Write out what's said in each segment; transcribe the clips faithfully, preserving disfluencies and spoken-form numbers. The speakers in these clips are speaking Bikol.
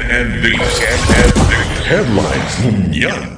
And these, and these headlines ngunyan.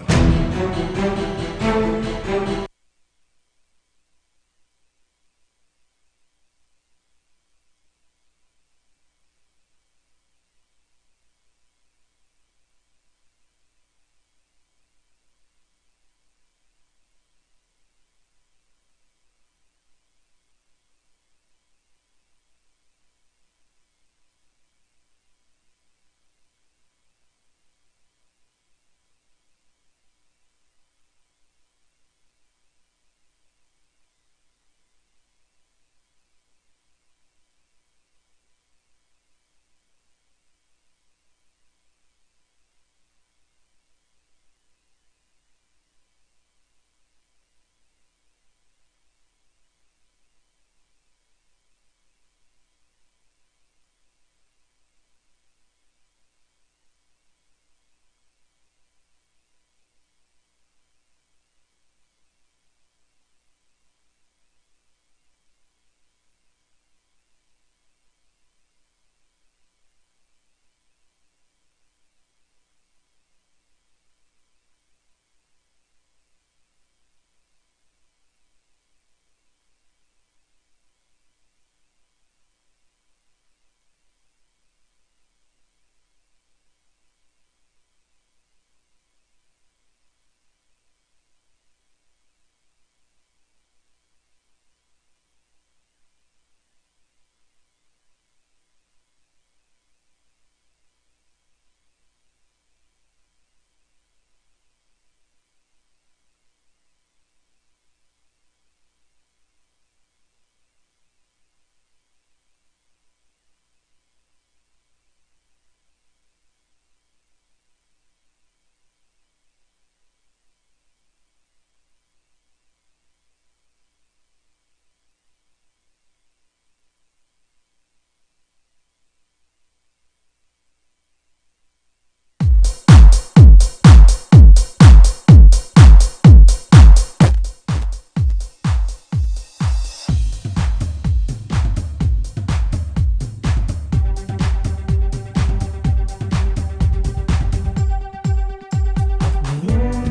At ngayon,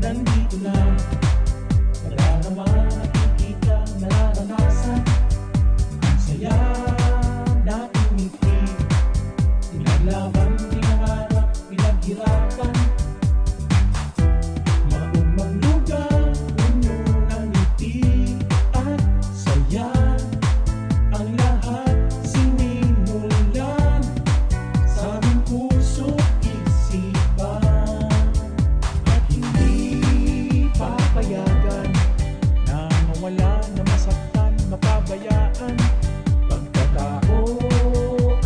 nandito na. Nadarama, nakikita, nararanasan. Ang saya nating ngiti. Pinaglaban, pinangarap, pinaghirapan. Maugmang lugar, puno ng ngiti at saya. Ang lahat sinimulan sa aming puso't isipan. At hindi papayagan na mawala, na masaktan, mapabayaan. Pagkatao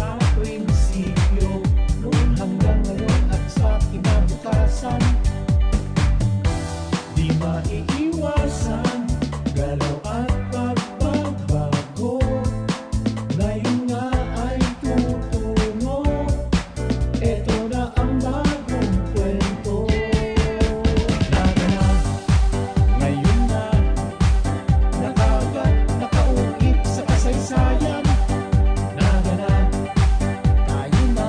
at prinsipyo, noon hanggang ngayon at sa kinabukasan. Di maiiwasan, galaw at pagbabago. Ngayon nga ay tutungo. Eto na ang bagong kwento. Naganap, ngayon na, nakagat, nakaukit sa kasaysayan. Naganap, tayo na,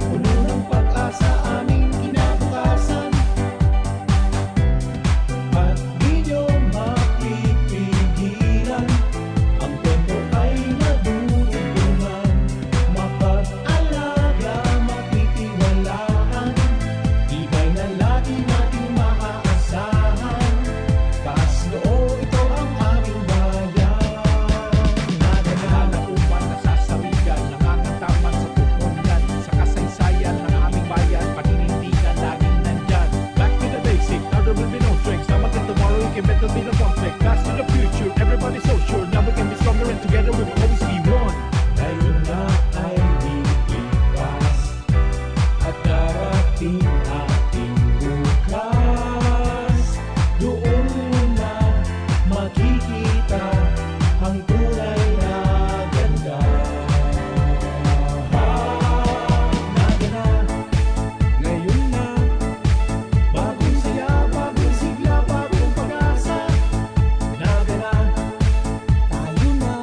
puno ng pag-asa aming kinabukasan. At di nyo mapipigilan, ang kwento ay madudugtungan. Mapag-alaga, matitiwalaan, tibay na lagi nating maaasahan. Taas noo, ito ang aming bayan. Naganap, uman nasasarigan, nangangataman sa komunidad, sa kasaysayan ng aming bayan, paninindigan, laging nandyan. Back to the basic, now there will be no tricks. Now until tomorrow, we can better be the conflict. Past to the future, everybody so sure. Now we can be stronger and together we will always be one. Ngayon na ay lilipas at darating ating bukas. Doon mo na makikita ang tunay na ganda. Naganap, ngayon na, bagong saya, bagong sigla, bagong pag-asa. Naganap, tayo na,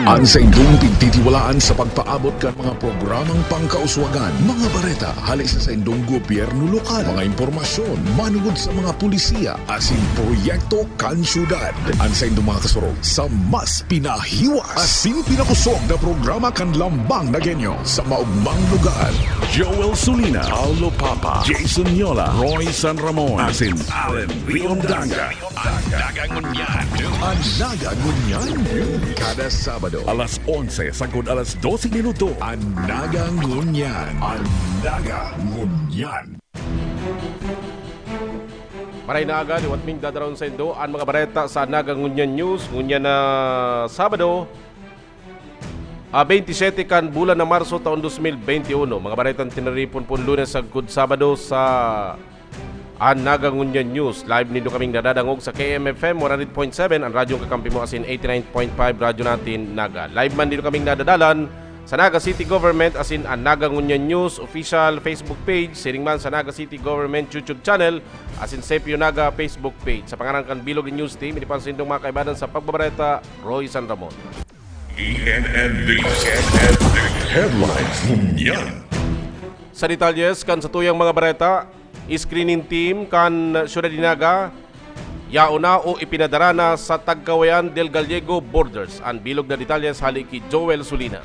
An saindong pigtitiwalaan sa pagpaabot kan mga programang pangkauswagan, mga bareta hali sa saindong gobyerno lokal, mga impormasyon manungod sa mga pulisiya asin proyekto kan syudad. An saindong mga kasurog sa mas pinahiwas asin pinakusog na programa kan Lambang na Genyo sa maogmang lugar. Joel Sulina, Paulo Papa, Jason Yola, Roy San Ramon, asin Allen Riondaga. An Naga Ngunyan. An Naga Ngunyan. Kada Sabado, alas onse sagkod alas dose minuto. An Naga Ngunyan. An Naga Ngunyan. Maray na aga, liwat ming dadaron saindo an mga bareta sa Naga Ngunyan News ngunyan na Sabado, ah, twenty-seven kan bulan na Marso taon dos mil bente uno. Mga baretang tinaripon pon Lunes sagkod Sabado sa An Naga Ngunyan News. Live nindo kaming nadadangog sa K M F M one hundred point seven, an radyong kakampi mo, asin eighty-nine point five Radyo Natin Naga. Live man nindo kaming nadadalan sa Naga City Government asin an Naga Ngunyan News official Facebook page, siring man sa Naga City Government YouTube channel asin Sepio Naga Facebook page. Sa pangaran kan Bilog News Team, ini pa an saindong mga kaibanan sa pagbabareta, Roy San Ramon. E N N D, E N N D Headlines Ngunyan. Sa detalyes kan satuyang mga bareta, screening team kan Syudad nin Naga, yaon na o ipinadara na sa Tagkawayan del Gallego borders. An bilog na detalyes hali ki Joel Sulina.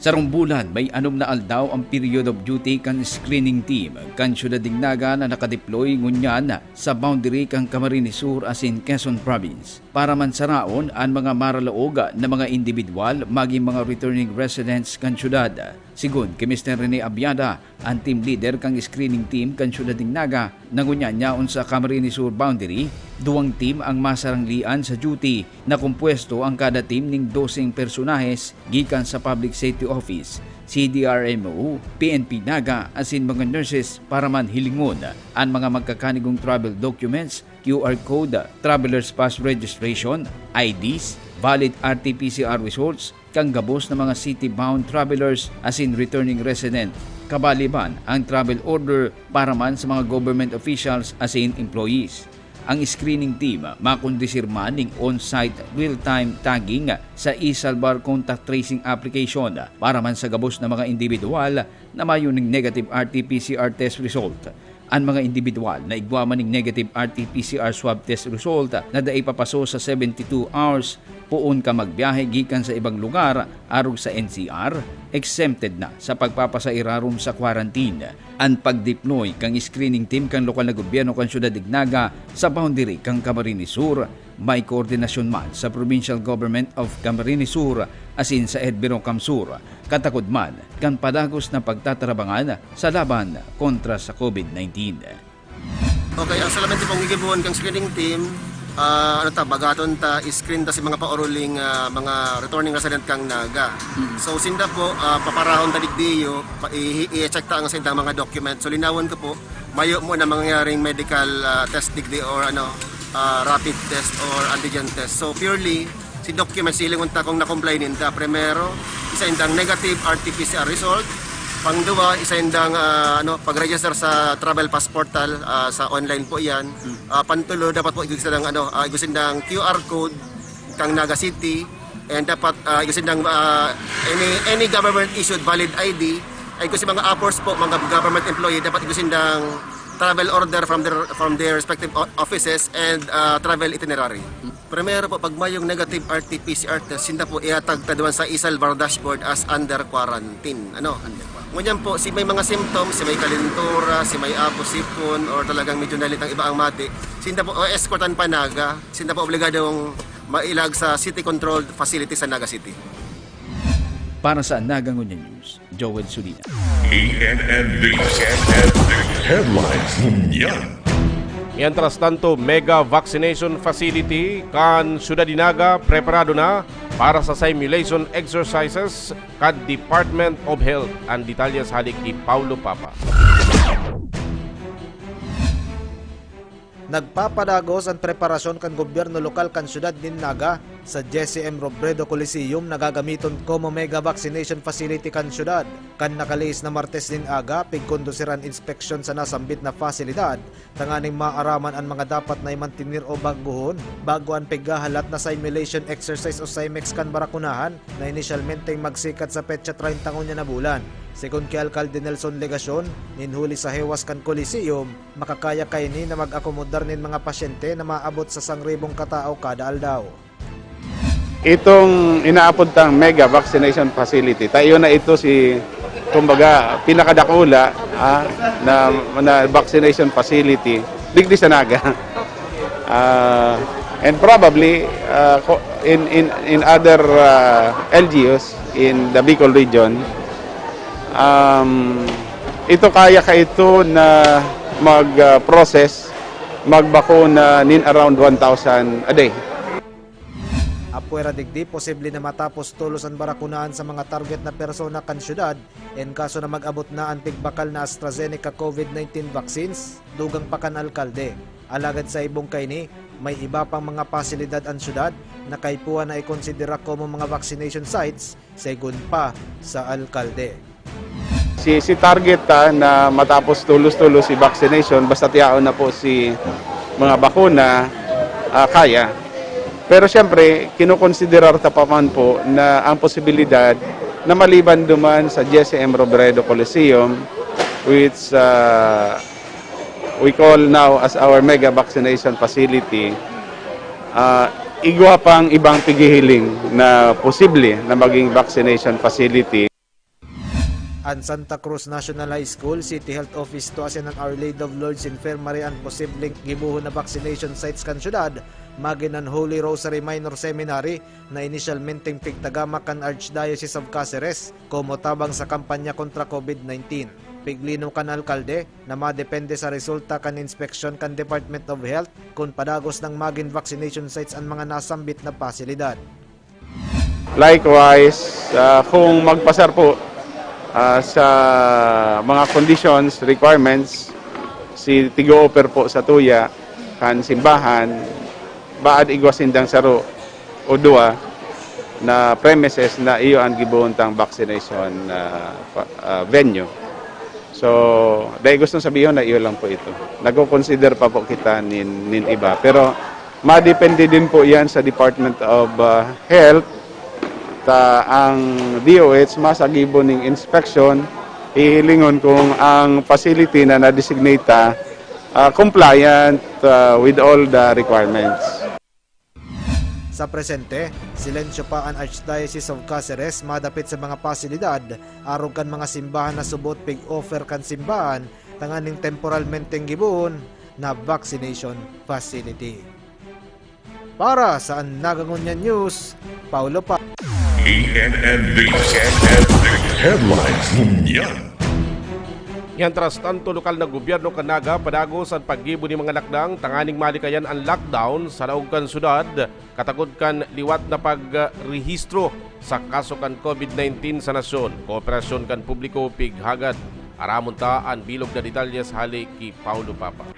Sarong bulan, may anom na aldaw an period of duty kan screening team kan Syudad nin Naga na nakadeploy ngunyan sa boundary kan Camarines Sur asin Quezon Province para man saraon an mga maralaog na mga indibidwal magin mga returning residents kan syudad. Sigon ki Mister Rene Abiada, an team leader kan screening team kan Syudad nin Naga, na ngunyan yaon sa Camarines Sur boundary, duwang team ang masaranglian sa duty na kompuwesto ang kada team ning doseng personahes gikan sa Public Safety Office, C D R M O, P N P Naga asin mga nurses para man hilingon an mga magkakanigong travel documents, Q R code, traveler's pass registration, I Ds, valid R T P C R results, kan gabos na mga city-bound travelers asin returning resident, kabali man ang travel order para man sa mga government officials asin employees. Ang screening team makondisir man ning on-site real-time tagging sa e-Salbar contact tracing application para man sa gabos na mga indibidwal na mayo ning negative R T P C R test result. An mga indibidwal na igwa man ning negative R T P C R swab test result na dai papaso sa seventy-two hours poon kan magbiyahe gikan sa ibang lugar arog sa N C R, exempted na sa pagpapasa irarom sa quarantine. An pagdeploy kan screening team kan lokal na gobyerno kan Syudad nin Naga sa boundary kan Camarines Sur may koordinasyon man sa Provincial Government of Camarines Sur asin sa EDBIRO CamSur, katakod man kan padagos na pagtatarabangan sa laban kontra sa COVID nineteen. Okay, ang solamente pong gigibohon kang screening team, ah, ano ta, bagaton ta, screen ta si mga pauruling, ah, mga returning resident kang Naga. So, sinda po, ah, paparahon ta digdiyo, pa, i, i-check ta ang sinda mga document. So, linawon ko po, mayo mo na mangyaring medical, ah, test digdi or ano, ah, rapid test or antigen test. So, purely, si document, silingon ta kung na-comply ninda. Primero, isa indang negative R T P C R result. Pangduwa, isa indang, ah, ano, pag-register sa travel pass portal, ah, sa online po yan. Ah, pantulo, dapat po igusindang, ano, ah, igusindang Q R code kang Naga City. And dapat, ah, igusindang, ah, any, any government issued valid I D. Ay kung si mga appers po, mga government employee, dapat igusindang travel order from their, from their respective o-, offices and, ah, travel itinerary. Primero po, pag mayong negative R T P C R test, sinda po ihatag ta duman sa e-Salbar dashboard as under quarantine. Ano? Ngunyan po, si may mga symptoms, si may kalentura, si may apos sipon, or talagang medyo nalitang iba ang mati, sinda po, o escortan pa Naga, sinda po obligadong mailag sa city controlled facility sa Naga City. Para sa Naga Ngunyan News, Joel Sulina. E N N D, E N N D Headlines Ngunyan. Mientras tanto, mega vaccination facility kan Syudad nin Naga preparado na para sa simulation exercises kan Department of Health. An detalyes hali ki Paulo Papa. Nagpapadagos an preparasyon kan gobyerno lokal kan syudad nin Naga Sa Jesse M Robredo Coliseum na gagamiton komo mega vaccination facility kan syudad. Kan nakalihis na Martes nin aga, pigkondusir an inspeksyon sa nasambit na pasilidad tanganing maaraman an mga dapat na imantenir o baguhon bago an pighahalat na simulation exercise o SIMEX kan barakunahan na inisyalmenteng magsikat sa petsa treinta ngunyan na bulan. Segun ki Alkalde Nelson Legacion, nin huli sa hewas kan Coliseum, makakaya kaini na mag-akomodar nin mga pasyente na maabot sa sangribong katao kada aldaw. Itong inaapod tang mega vaccination facility, tayo na ito si, kumbaga, pinakadakula ah, na, na vaccination facility digdi sa Naga. Ah, and probably ah, ko- in, in, in other ah, L G Us in the Bicol region, um, ito kaya ka ito na mag-process, magbakuna nin around one thousand a day. Apwera digdi, posible na matapos tolos an barakunahan sa mga target na persona kan syudad, en kaso na mag-abot na an tigbakal na AstraZeneca COVID nineteen vaccines, dugang pa kan alkalde. Alagad sa ibong kaini, may iba pang mga pasilidad an syudad na kaipuhan na ikonsidera komo mga vaccination sites, segun pa sa alkalde. Si, si target ta na matapos tulos-tulos si vaccination, basta tiyaon na po si mga bakuna, ah, kaya. Pero siyempre, kinukonsiderar ta pa man po na ang posibilidad na maliban duman sa Jesse M Robredo Coliseum, which ah, we call now as our mega vaccination facility, ah, igwa pang ibang pighihiling na posible na maging vaccination facility. An Santa Cruz National High School City Health Office to asin an Our Lady of Lourdes Infirmary an posibleng gibohon na vaccination sites kan syudad, magin an Holy Rosary Minor Seminary na inisyalmenteng pigtagama kan Archdiocese of Caceres komo tabang sa kampanya kontra COVID nineteen. Piglino kan alkalde na madepende sa resulta kan inspeksyon kan Department of Health kun padagos nang magin vaccination sites an mga nasambit na pasilidad. Likewise, ah, kung magpasar po ah, sa mga conditions, requirements, si tigo-offer po sa tuya kan simbahan, baad igwa sindang saro o dua na premises na iyo an gibohon tang vaccination ah, pa- ah, venue. So, dahil gustong sabihin na iyo lang po ito. Nagko-consider pa po kita nin, nin iba. Pero madepende din po yan sa Department of ah, Health. Ta ang D O H masagibo ning inspeksyon, hihilingon kung ang facility na na-designate ta ah, compliant ah, with all the requirements. Sa presente, silensyo pa an Archdiocese of Caceres madapit sa mga pasilidad arog kan mga simbahan na subot pig-offer kan simbahan tanganing temporalmenteng gibohon na vaccination facility. Para sa An Nagangunyan News, Paulo Pa. E N N D Headlines ngunyan. Mientras tanto, lokal na gobyerno kan Naga padagos an paggibo nin mga lakdang tanganing malikayan an lockdown sa laog kan syudad, katagod kan liwat na pagrehistro sa kaso kan COVID nineteen sa nasyon. Kooperasyon kan publiko pighagad. Aramon ta an bilog na detalyes hali ki Paulo Papa.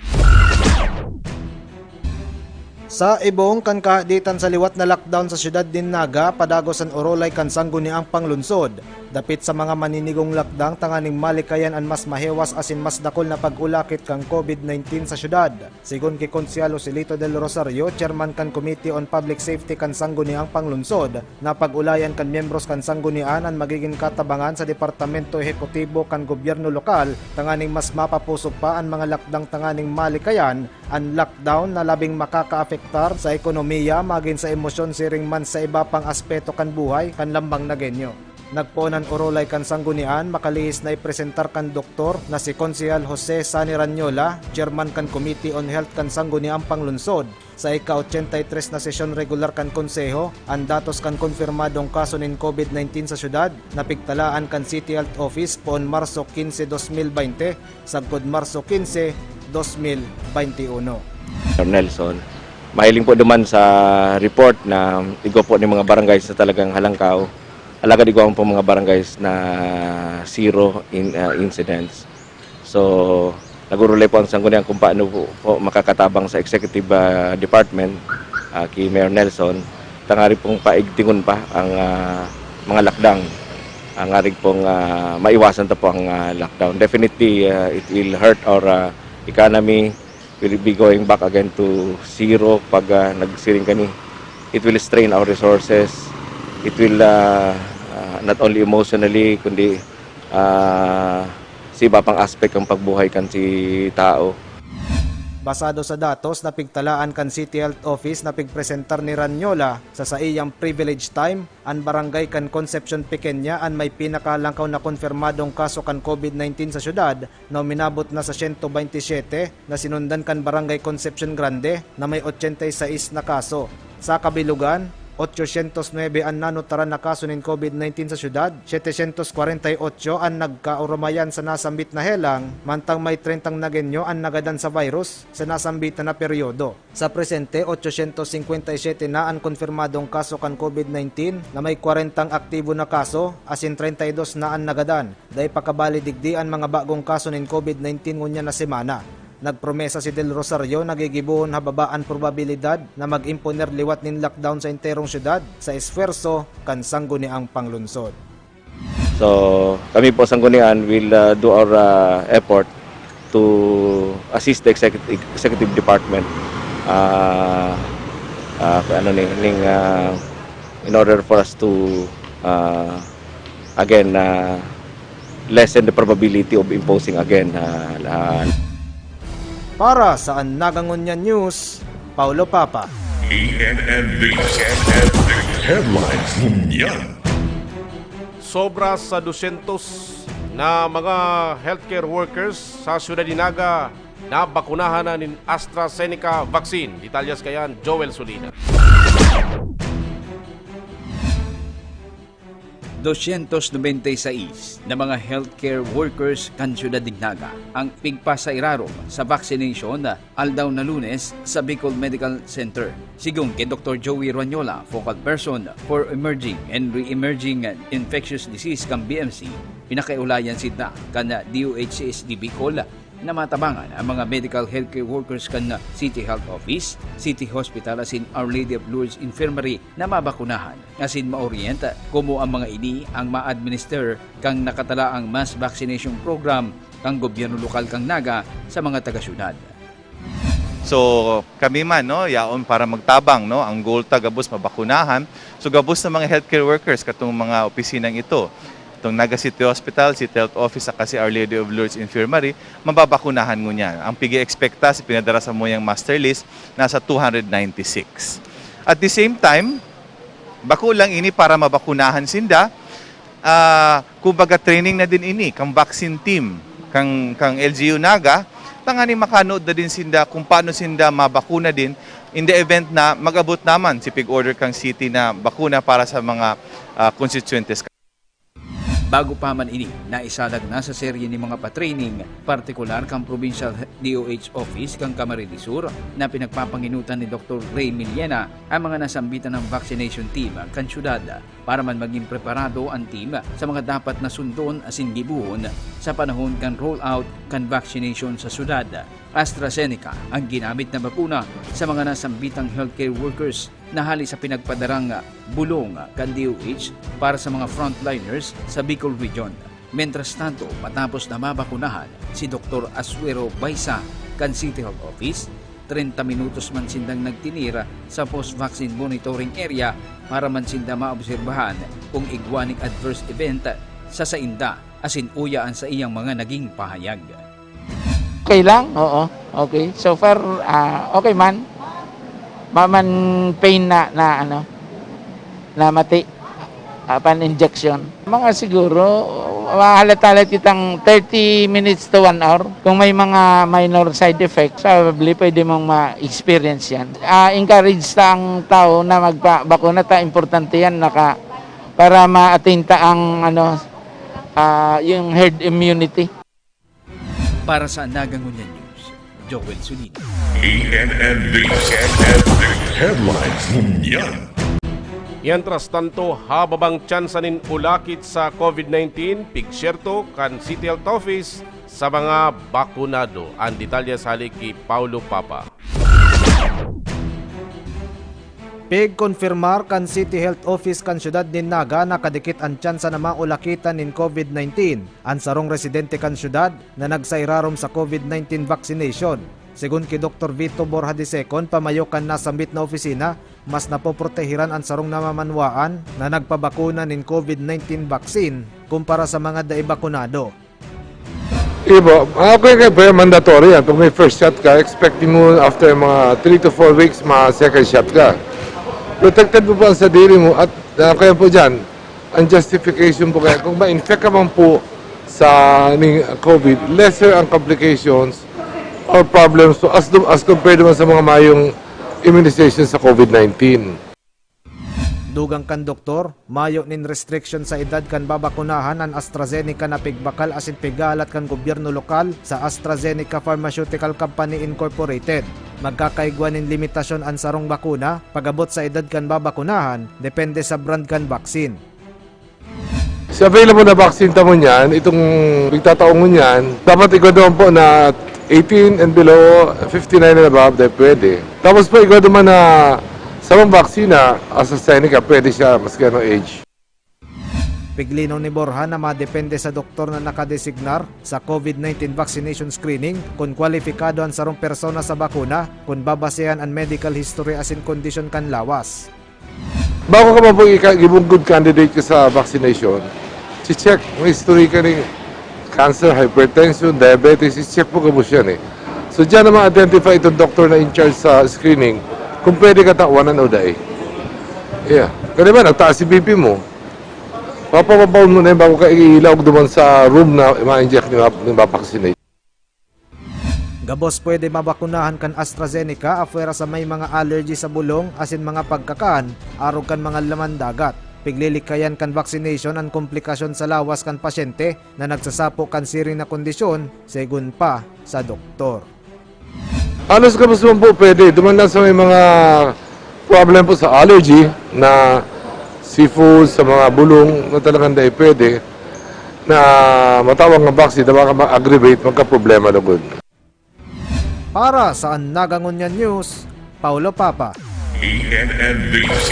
Sa ibong kan kahaditan sa liwat na lockdown sa syudad nin Naga, padagos an orolay kan Sangguniang Panglungsod. Dapit sa mga maninigong lakdang tanganing malikayan an mas mahewas asin mas dakul na pag-ulakit kan COVID nineteen sa syudad. Sigon ki Konsehal Joselito Del Rosario, chairman kan Committee on Public Safety kan Sangguniang Panglungsod, na pag-ulayan kan miyembros kan Sanggunian an magigin katabangan sa departamento ehekutibo kan gobyerno lokal tanganing mas mapapusog pa an mga lakdang tanganing malikayan an lockdown na labing makakaapektar sa ekonomiya magin sa emosyon siring man sa iba pang aspeto kan buhay kan lambang Nagueño. Nagpoon an orolay kan Sanggunian makalihis na ipresentar kan doktor na si Konsehal Jose Sani Ranyola, chairman kan Committee on Health kan Sangguniang Panglungsod, sa ika-ochenta y tres na sesyon regular kan Konseho, an datos kan konfirmadong kaso nin COVID nineteen sa syudad na pigtalaan kan City Health Office poon Marso quince, dos mil veinte, sagkod Marso quince, dos mil veintiuno. Sir Nelson, mahiling po duman sa report na igwa po ning mga barangays na talagang halangkaw, alagad igwa man pong mga barangays na zero in, ah, incidents. So, nag-urulay po ang Sanggunian kung paano po, po makakatabang sa executive ah, department, ah, kay Mayor Nelson, Tangarig pong paigtingon pa ang, ah, mga lockdown. Tangarig pong, ah, maiwasan ta po ang, ah, lockdown. Definitely, ah, it will hurt our, ah, economy. Will be going back again to zero pag, ah, nagsiring kami. It will strain our resources. It will, ah, ah, not only emotionally, kundi, ah, sa iba pang aspect ang pagbuhay kan si tao. Basado sa datos na pigtalaan kan City Health Office na pigpresentar ni Ranyola sa saiyang privilege time, an barangay kan Concepcion Pequeña an may pinakalangkaw na konfirmadong kaso kan COVID nineteen sa syudad, na uminabot na sa siyento baynte siyete, na sinundan kan Barangay Concepcion Grande, na may ochenta y seis na kaso. Sa kabilugan, ochocientos nuebe an nanotaran na kaso nin COVID nineteen sa syudad, setecientos kwarenta y ocho an nagkaoromayan sa nasambit na helang, mantang may trentang nagenyo an nagadan sa virus sa nasambit na peryodo. Sa presente, ochocientos singkwenta y siyete na an konfirmadong kaso kan COVID nineteen, na may kwarentang aktibo na kaso, asin trenta y dos na an nagadan. Dai pa kabali digdi an mga bagong kaso nin COVID nineteen ngunyan na semana. Nagpromesa si Del Rosario na gigibohon hababa an probabilidad na mag-imponer liwat nin lockdown sa enterong syudad sa esfuerso kan sangguniang panglungsod. So, kami po, Sanggunian, will, ah, do our, ah, effort to assist the executive, executive department, ah, ah, ano ni, ning, ah, in order for us to, ah, again, ah, lessen the probability of imposing again, ah, ah, Para sa An Naga Ngunyan News, Paulo Papa. E N N D, E N N D Headlines Ngunyan. Sobra sa dusyentos na mga healthcare workers sa Syudad nin Naga nabakunahan na nin AstraZeneca vaccine. Detalyes kayan, Joel Solina. Dosyentos nobenta y seis na mga healthcare workers kan Syudad nin Naga ang pigpasairarom sa vaccination aldaw na Lunes sa Bicol Medical Center. Sigon ki Doktor Joey Ruanyola, focal person for emerging and re-emerging infectious disease kan B M C, pinakiulayan sinda kan D O H C S D Bicol na matabangan ang mga medical healthcare workers kan City Health Office, City Hospital asin Our Lady of Lourdes Infirmary na mabakunahan asin ma-orient komo ang mga ini ang ma-administer kan nakatalaang mass vaccination program kan gobyerno lokal kan Naga sa mga taga-syudad. So, kami man, no, yaon para magtabang, no, ang goal ta gabos mabakunahan. So, gabos na mga healthcare workers katong mga opisinang ito, itong Naga City Hospital, City Health Office, saka si Our Lady of Lourdes Infirmary, mababakunahan ngunyan. Ang pigi-expect ta sa pinadara sa muyang master list, nasa two hundred ninety-six. At the same time, bako lang ini para mabakunahan sinda, ah, kumbaga, training na din ini kang vaccine team kang, kang L G U Naga, tanganing makanood na din sinda kung paano sinda mabakuna din in the event na mag-abot naman si pig-order kang city na bakuna para sa mga, ah, constituentes. Bago pa man ini, naisalag na sa serye nin mga pa-training, partikular kan Provincial D O H Office kan Camarines Sur, na pinagpapanginutan ni Doktor Ray Millena ang mga nasambitan ng vaccination team kan syudad, para man maging preparado ang team sa mga dapat na sundon asin gibohon sa panahon kan rollout kan vaccination sa syudad. AstraZeneca ang ginamit na bakuna sa mga nasambitang healthcare workers na hali sa pinagpadarang bulong kan D O H para sa mga frontliners sa Bicol Region. Mientras tanto, matapos na mabakunahan si Doktor Asuero Baisa kan City Health Office, trenta minutos man sindang nagtinir sa post-vaccine monitoring area para man sinda maobserbahan kung igwa ning adverse event sa sainda asin uya an saiyang mga naging pahayag. Okay lang, oo. Okay. So far, ah, okay man. Maman pain na, na ano, na mati. Apan injection. Mga siguro, mahalat-halat kitang thirty minutes to one hour. Kung may mga minor side effects, probably pwede mong ma-experience yan. Ah, encourage ta ang tao na magpabakuna ta. Importante yan naka, para ma-attain ta ang ano, ah, yung herd immunity. Para sa Naga Ngunyan News, Joel Solina. E N N D, E N N D Headlines Ngunyan. Mientras tanto, hababang tsansa nin ulakit sa COVID nineteen, pigsyerto kan City Health Office sa mga bakunado. Ang detalye sa hali ki Paulo Papa. Pigkonfirmar kan City Health Office kan siyudad nin Naga na kadikit an tyansa na maulakitan nin COVID nineteen an sarong residente kan siyudad na nagsairarom sa COVID nineteen vaccination. Segun ki Doktor Vito Borja the second, pamayo kan nasambit na opisina, mas napoprotehiran an sarong namamanwaan na nagpabakuna nin COVID nineteen vaccine kumpara sa mga dai bakunado. Ibo, ah, okay kaya pero mandatory yan. Pag may first shot ka, expecting mo after mga three to four weeks, ma-second shot ka. Protected mo po ang sadiri mo at uh, kaya po dyan, ang justification po kaya, kung ma-infect ka man po sa ning COVID, lesser ang complications or problems po as, as compared naman sa mga mayong immunization sa COVID nineteen. Dugang kan doktor, mayo nin restriction sa edad kan babakunahan an AstraZeneca na pigbakal asin pigalat kan gobyerno lokal sa AstraZeneca Pharmaceutical Company Incorporated. Magkakaigwa nin limitasyon an sarong bakuna pag-abot sa edad kan babakunahan, depende sa brand kan vaccine. Si available na vaccine ta mo niyan, itong pigtataong mo niyan, dapat igwa naman po na eighteen and below, fifty-nine and above, dahil pwede. Tapos po, igwa naman na sa mga vaccine na AstraZeneca, pwede siya maski anong age. Piglinaw ni Borja na madepende sa doktor na nakadesignar sa COVID nineteen vaccination screening kun kwalipikado an sarong persona sa bakuna kun babasehan an medical history asin kondisyon kan lawas. Bago ka man po ika- gibong good candidate ka sa vaccination, si-check, may history ka ni cancer, hypertension, diabetes, i-check po gabos yan eh. So dyan na ma-identify itong doktor na in charge sa screening kung pwede ka tawan o dai. Yeah. Kaya ba, nagtaas si B P mo, papapabaon mo na yun bago ka ilaog duman sa room na ma-inject ni, ni vaccinate. Gabos pwede mabakunahan kan AstraZeneca apwera sa may mga allergy sa bulong asin mga pagkakan arog kan mga laman dagat. Piglilikayan kan vaccination an komplikasyon sa lawas kan pasyente na nagsasapo kan siring na kondisyon, segun pa sa doktor. Halos gabos man po pwede. Duman lang sa may mga problem po sa allergy na seafood, sa mga bulong na talagang dahil pwede na matawag ng vaccine na baka ma-aggravate, magka-problema lugod. Para sa An Nagangunyan News, Paulo Papa. E N N News.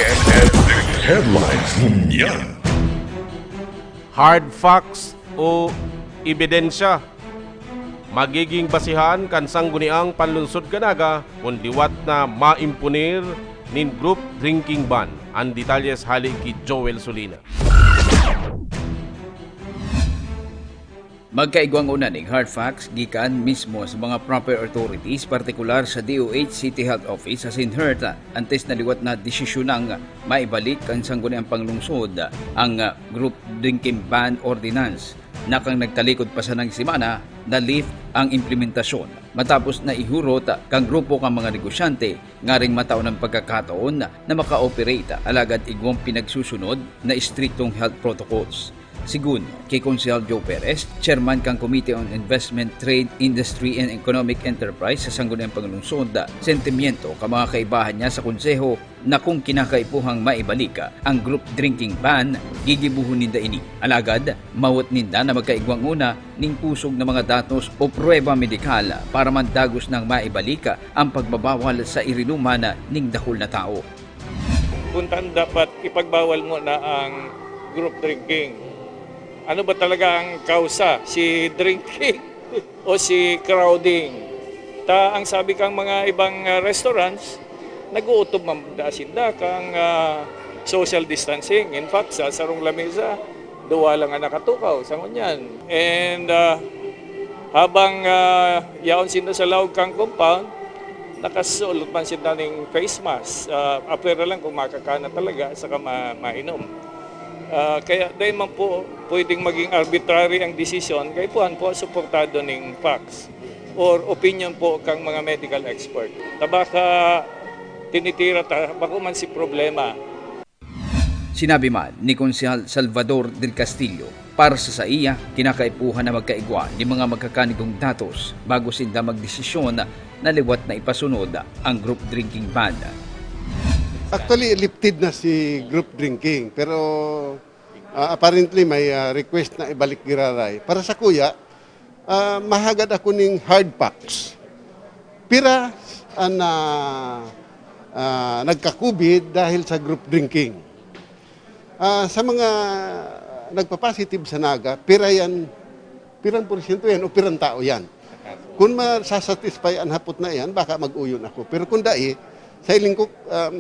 Headlines ngunyan. Hard facts o ebidensya magiging basihan kan Sangguniang Panlungsod kan Naga kun liwat na maimponer nin group drinking ban. An detalyes hale ki Joel Solina. Magkaigwang una ning hard facts gikan mismo sa mga proper authorities, partikular sa D O H City Health Office asin HERT, antes na liwat na desisyonang maibalik kan Sangguniang Panglungsod ang Group Drinking Ban Ordinance na kan nagtalikod pa sanang semana na-lift ang implementasyon matapos na ihurot kan grupo kan mga negosyante ngaring mataon ang pagkakataon na maka-operate alagad igwang pinagsusunod na istriktong health protocols. Sigun ki Konsehal Joe Perez, chairman kan Committee on Investment, Trade, Industry and Economic Enterprise sa Sangguniang Panglungsod, sentimiento kan mga kaibahan niya sa Konseho na kung kinakaipuhang maibalik ang group drinking ban, gigibohon ninda ini. Alagad, mawot ninda na magkaigwang una ning pusog na mga datos o pruweba medikal para mandagos nang maibalik ang pagbabawal sa irinuman ning dakul na tawo. Puntan dapat ipagbawal muna ang group drinking. Ano ba talaga ang kausa? Si drinking o si crowding? Ta ang sabi kang mga ibang ah, restaurants, nag-uutob man da sinda kang ah, social distancing. In fact, sa sarong lamesa, duwa lang ang nakatukaw sa ngunyan. And ah, habang ah, yaon sinda sa laog kang compound, nakasulot man sinda ning face mask. Ah, apwera lang kung makakana talaga saka ma- mainom. Ah, kaya dahil man po pwedeng maging arbitrary ang desisyon, kaipuhan po suportado ning facts or opinion po kang mga medical expert. Tabaka tinitira ta, bako man si problema. Sinabi man ni Konsehal Salvador del Castillo, para sa saiya, kinakaipuhan na magkaigwa ni mga magkakanigong datos bago sinda magdesisyon na liwat na ipasunod ang group drinking ban. Actually, lifted na si group drinking, pero uh, apparently may uh, request na ibalik giraray. Para sa kuya, uh, mahagad ako ning hard facts. Pira an uh, Ah, nagka-COVID dahil sa group drinking. Ah, sa mga nagpa-positive sa Naga, pira yan, pirang porsyento yan o pirang tao yan. Kung masasatisfy ang hapot na yan, baka mag-uyon ako. Pero kung dai, sa hiling ko, um,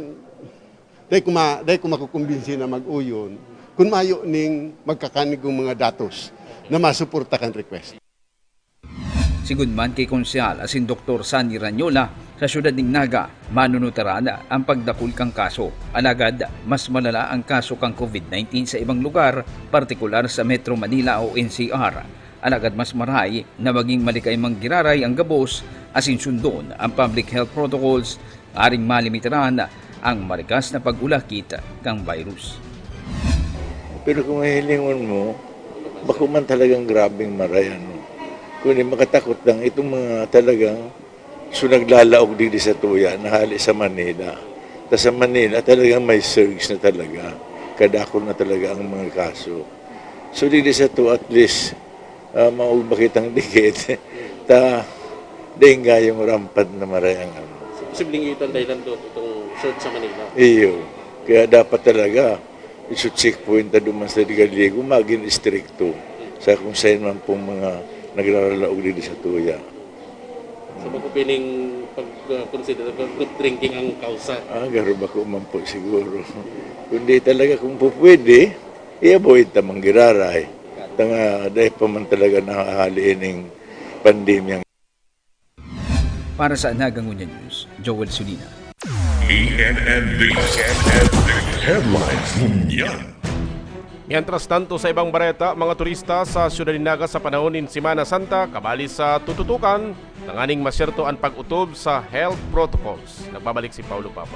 dai ko, ma, dai ko makukumbinsi na mag-uyon kung mayo ning magkakanigong mga datos na masuporta kan request. Sigun man ki Konsehal asin Doktor Sunny Ranyola, sa syudad nin Naga, manunutaran an pagdakul kan kaso. Alagad mas malala an kaso kan COVID nineteen sa ibang lugar, partikular sa Metro Manila o N C R. Alagad mas marahay na magin malikay man giraray an gabos asin sundon an public health protocols aring malimitaran ang marikas na pag-ulakit kan virus. Pero kung hihilingon mo, bako man talagang grabeng maray, ano. Kundi makatakot lang itong mga talagang so naglalaog digdi sa tuya na hali sa Manila. Ta sa Manila, talagang may surge na talaga. Kadakol na talaga ang mga kaso. So, digdi sa to, at least, ah, maugba kitang dikit. Ta, dahil nga yung rampant na maray ang ano. Posibleng ito ang dahilan doon itong surge sa Manila. Iyo. Kaya dapat talaga, isu-checkpoint na duman sa Ligaligo, maging istrikto sa kung saan man pong mga nagraralaog dito sa tuya. So, bako piling pag-consider uh, group drinking ang kausa. Ah, garo bako man po siguro. Kundi talaga kung po pwede, i-avoid ta manggiraray. Tanga, dahil pa man talaga nahahali ining pandemyang Para sa Naga Ngunyan News, Joel Sulina. E N N D, E N N D, Headlines Ngunyan. Mientras tanto, sa ibang bareta, mga turista sa Siyudad nin Naga sa panahon nin Semana Santa kabali sa tututukan tanganing masyerto an pag-otob sa health protocols. Nagbabalik si Paulo Papa.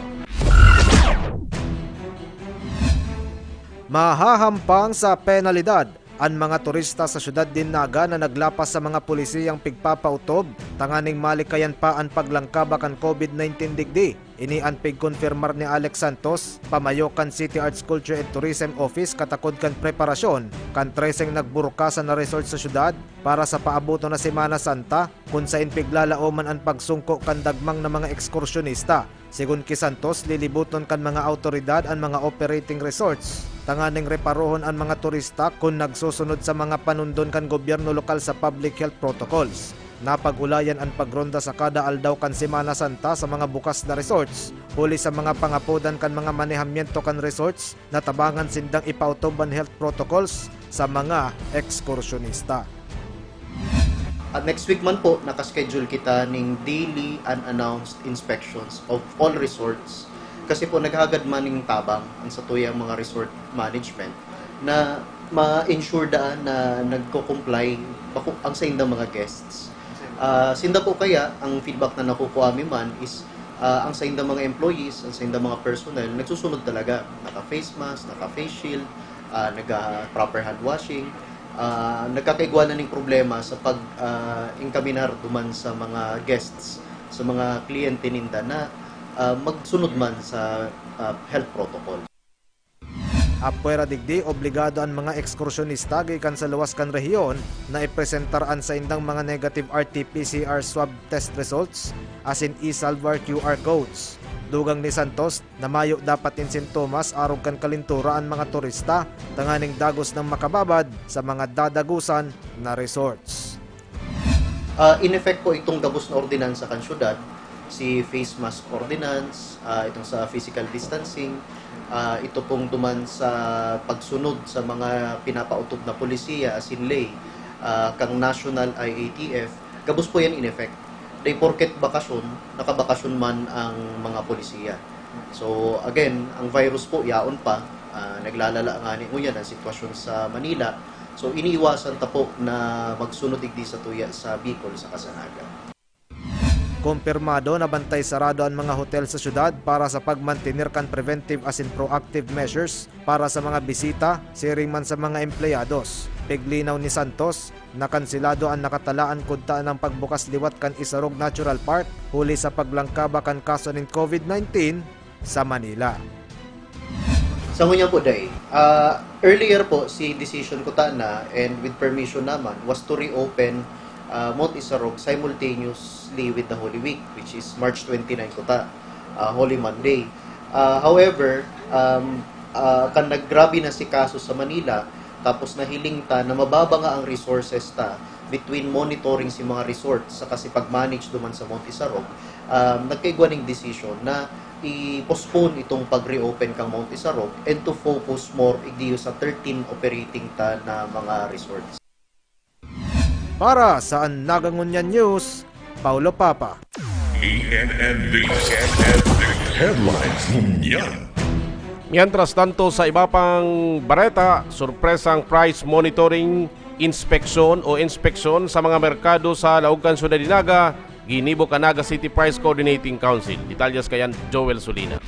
Mahahampang sa penalidad an mga turista sa siyudad nin Naga na naglapas sa mga pulisiyang pigpapautob tanganing malikayan pa an paglangkaba kan COVID nineteen digdi. Ini an pigkonfirmar ni Alex Santos, pamayo kan City Arts, Culture and Tourism Office, katakod kan preparasyon kan treseng nagburukasan na resort sa syudad para sa paaboton na Semana Santa, kun sain piglalaoman an pagsungko kan dagmang na mga ekskursyonista. Sigun ki Santos, liliboton kan mga awtoridad an mga operating resorts tanganing reparohon an mga turista kun nagsusunod sa mga panundon kan gobyerno lokal sa public health protocols. Napag-ulayan an pagronda sa kada aldaw kan Semana Santa sa mga bukas na resorts, huli sa mga pangapodan kan mga manehamiento kan resorts na tabangan sindang ipautob an health protocols sa mga ekskursyonista. At next week man po, nakaschedule kita ning daily unannounced inspections of all resorts. Kasi po naghagad man ning tabang ang satuyang mga resort management na ma-ensure daan na nagko-comply bako ang saindang mga guests. Ah, sinda po kaya, ang feedback na nakukuha mi man is ah, ang saindang mga employees, ang saindang mga personnel, nagsusunod talaga. Naka-face mask, naka-face shield, ah, naga-proper hand washing. Ah, nagkakaigwa na ning problema sa pag ah, enkaminar duman sa mga guests, sa mga kliyente ninda na ah, magsunod man sa ah, health protocol. Apwera digdi, obligado an mga ekskursyonista gikan sa luwas kan rehiyon na ipresentar an saindang mga negative R T P C R swab test results asin e-Salvar Q R codes. Dugang ni Santos na mayo dapat nin sintomas arog kan kalintura an mga turista tanganing dagos nang makababad sa mga dadagosan na resorts. Uh, in effect po itong gabos na ordinansa kan syudad, si face mask ordinance, uh, itong sa physical distancing, uh, ito pong duman sa pagsunod sa mga pinapautob na polisiya asin ley uh, kang National I A T F, gabos po yan in effect. Day porket bakasyon, nakabakasyon man ang mga polisiya. So again, ang virus po yaon pa, uh, naglalala nga ni ngunyan ang sitwasyon sa Manila. So iniiwasan ta po na magsunod digdi sa tuya sa Bicol saka sa Naga. Kumpirmado na bantay sarado an mga hotel sa syudad para sa pagmantener kan preventive asin proactive measures para sa mga bisita, siring man sa mga empleyados. Piglinaw ni Santos, nakanselado an nakatalaan kudta nang pagbukas liwat kan Isarog Natural Park huli sa paglangkaba kan kaso nin COVID nineteen sa Manila. Sa ngunyan po, Day, ah, earlier po, si decision ko tana and with permission naman was to reopen ah, Mount Isarog simultaneously with the Holy Week, which is March twenty-nine kuta, ah, Holy Monday. Ah, however, um, ah, kan naggrabe na si kaso sa Manila, tapos nahiling ta na mababa nga ang resources ta between monitoring si mga resort saka si pag-manage duman sa Mount Isarog, um, nagkaigwa ning decision na i-postpone itong pag-reopen kang Mount Isarog and to focus more igdiyo sa thirteen operating ta na mga resorts. Para sa Annaga Ngunyan News, Paulo Papa. E N N D, Headlines Ngunyan. Mientras tanto, sa iba pang bareta, sorpresang price monitoring, inspeksyon o inspeksyon sa mga merkado sa laog kan Syudad nin Naga, ginibo kan Naga City Price Coordinating Council. Detalyes kayan, Joel Solina.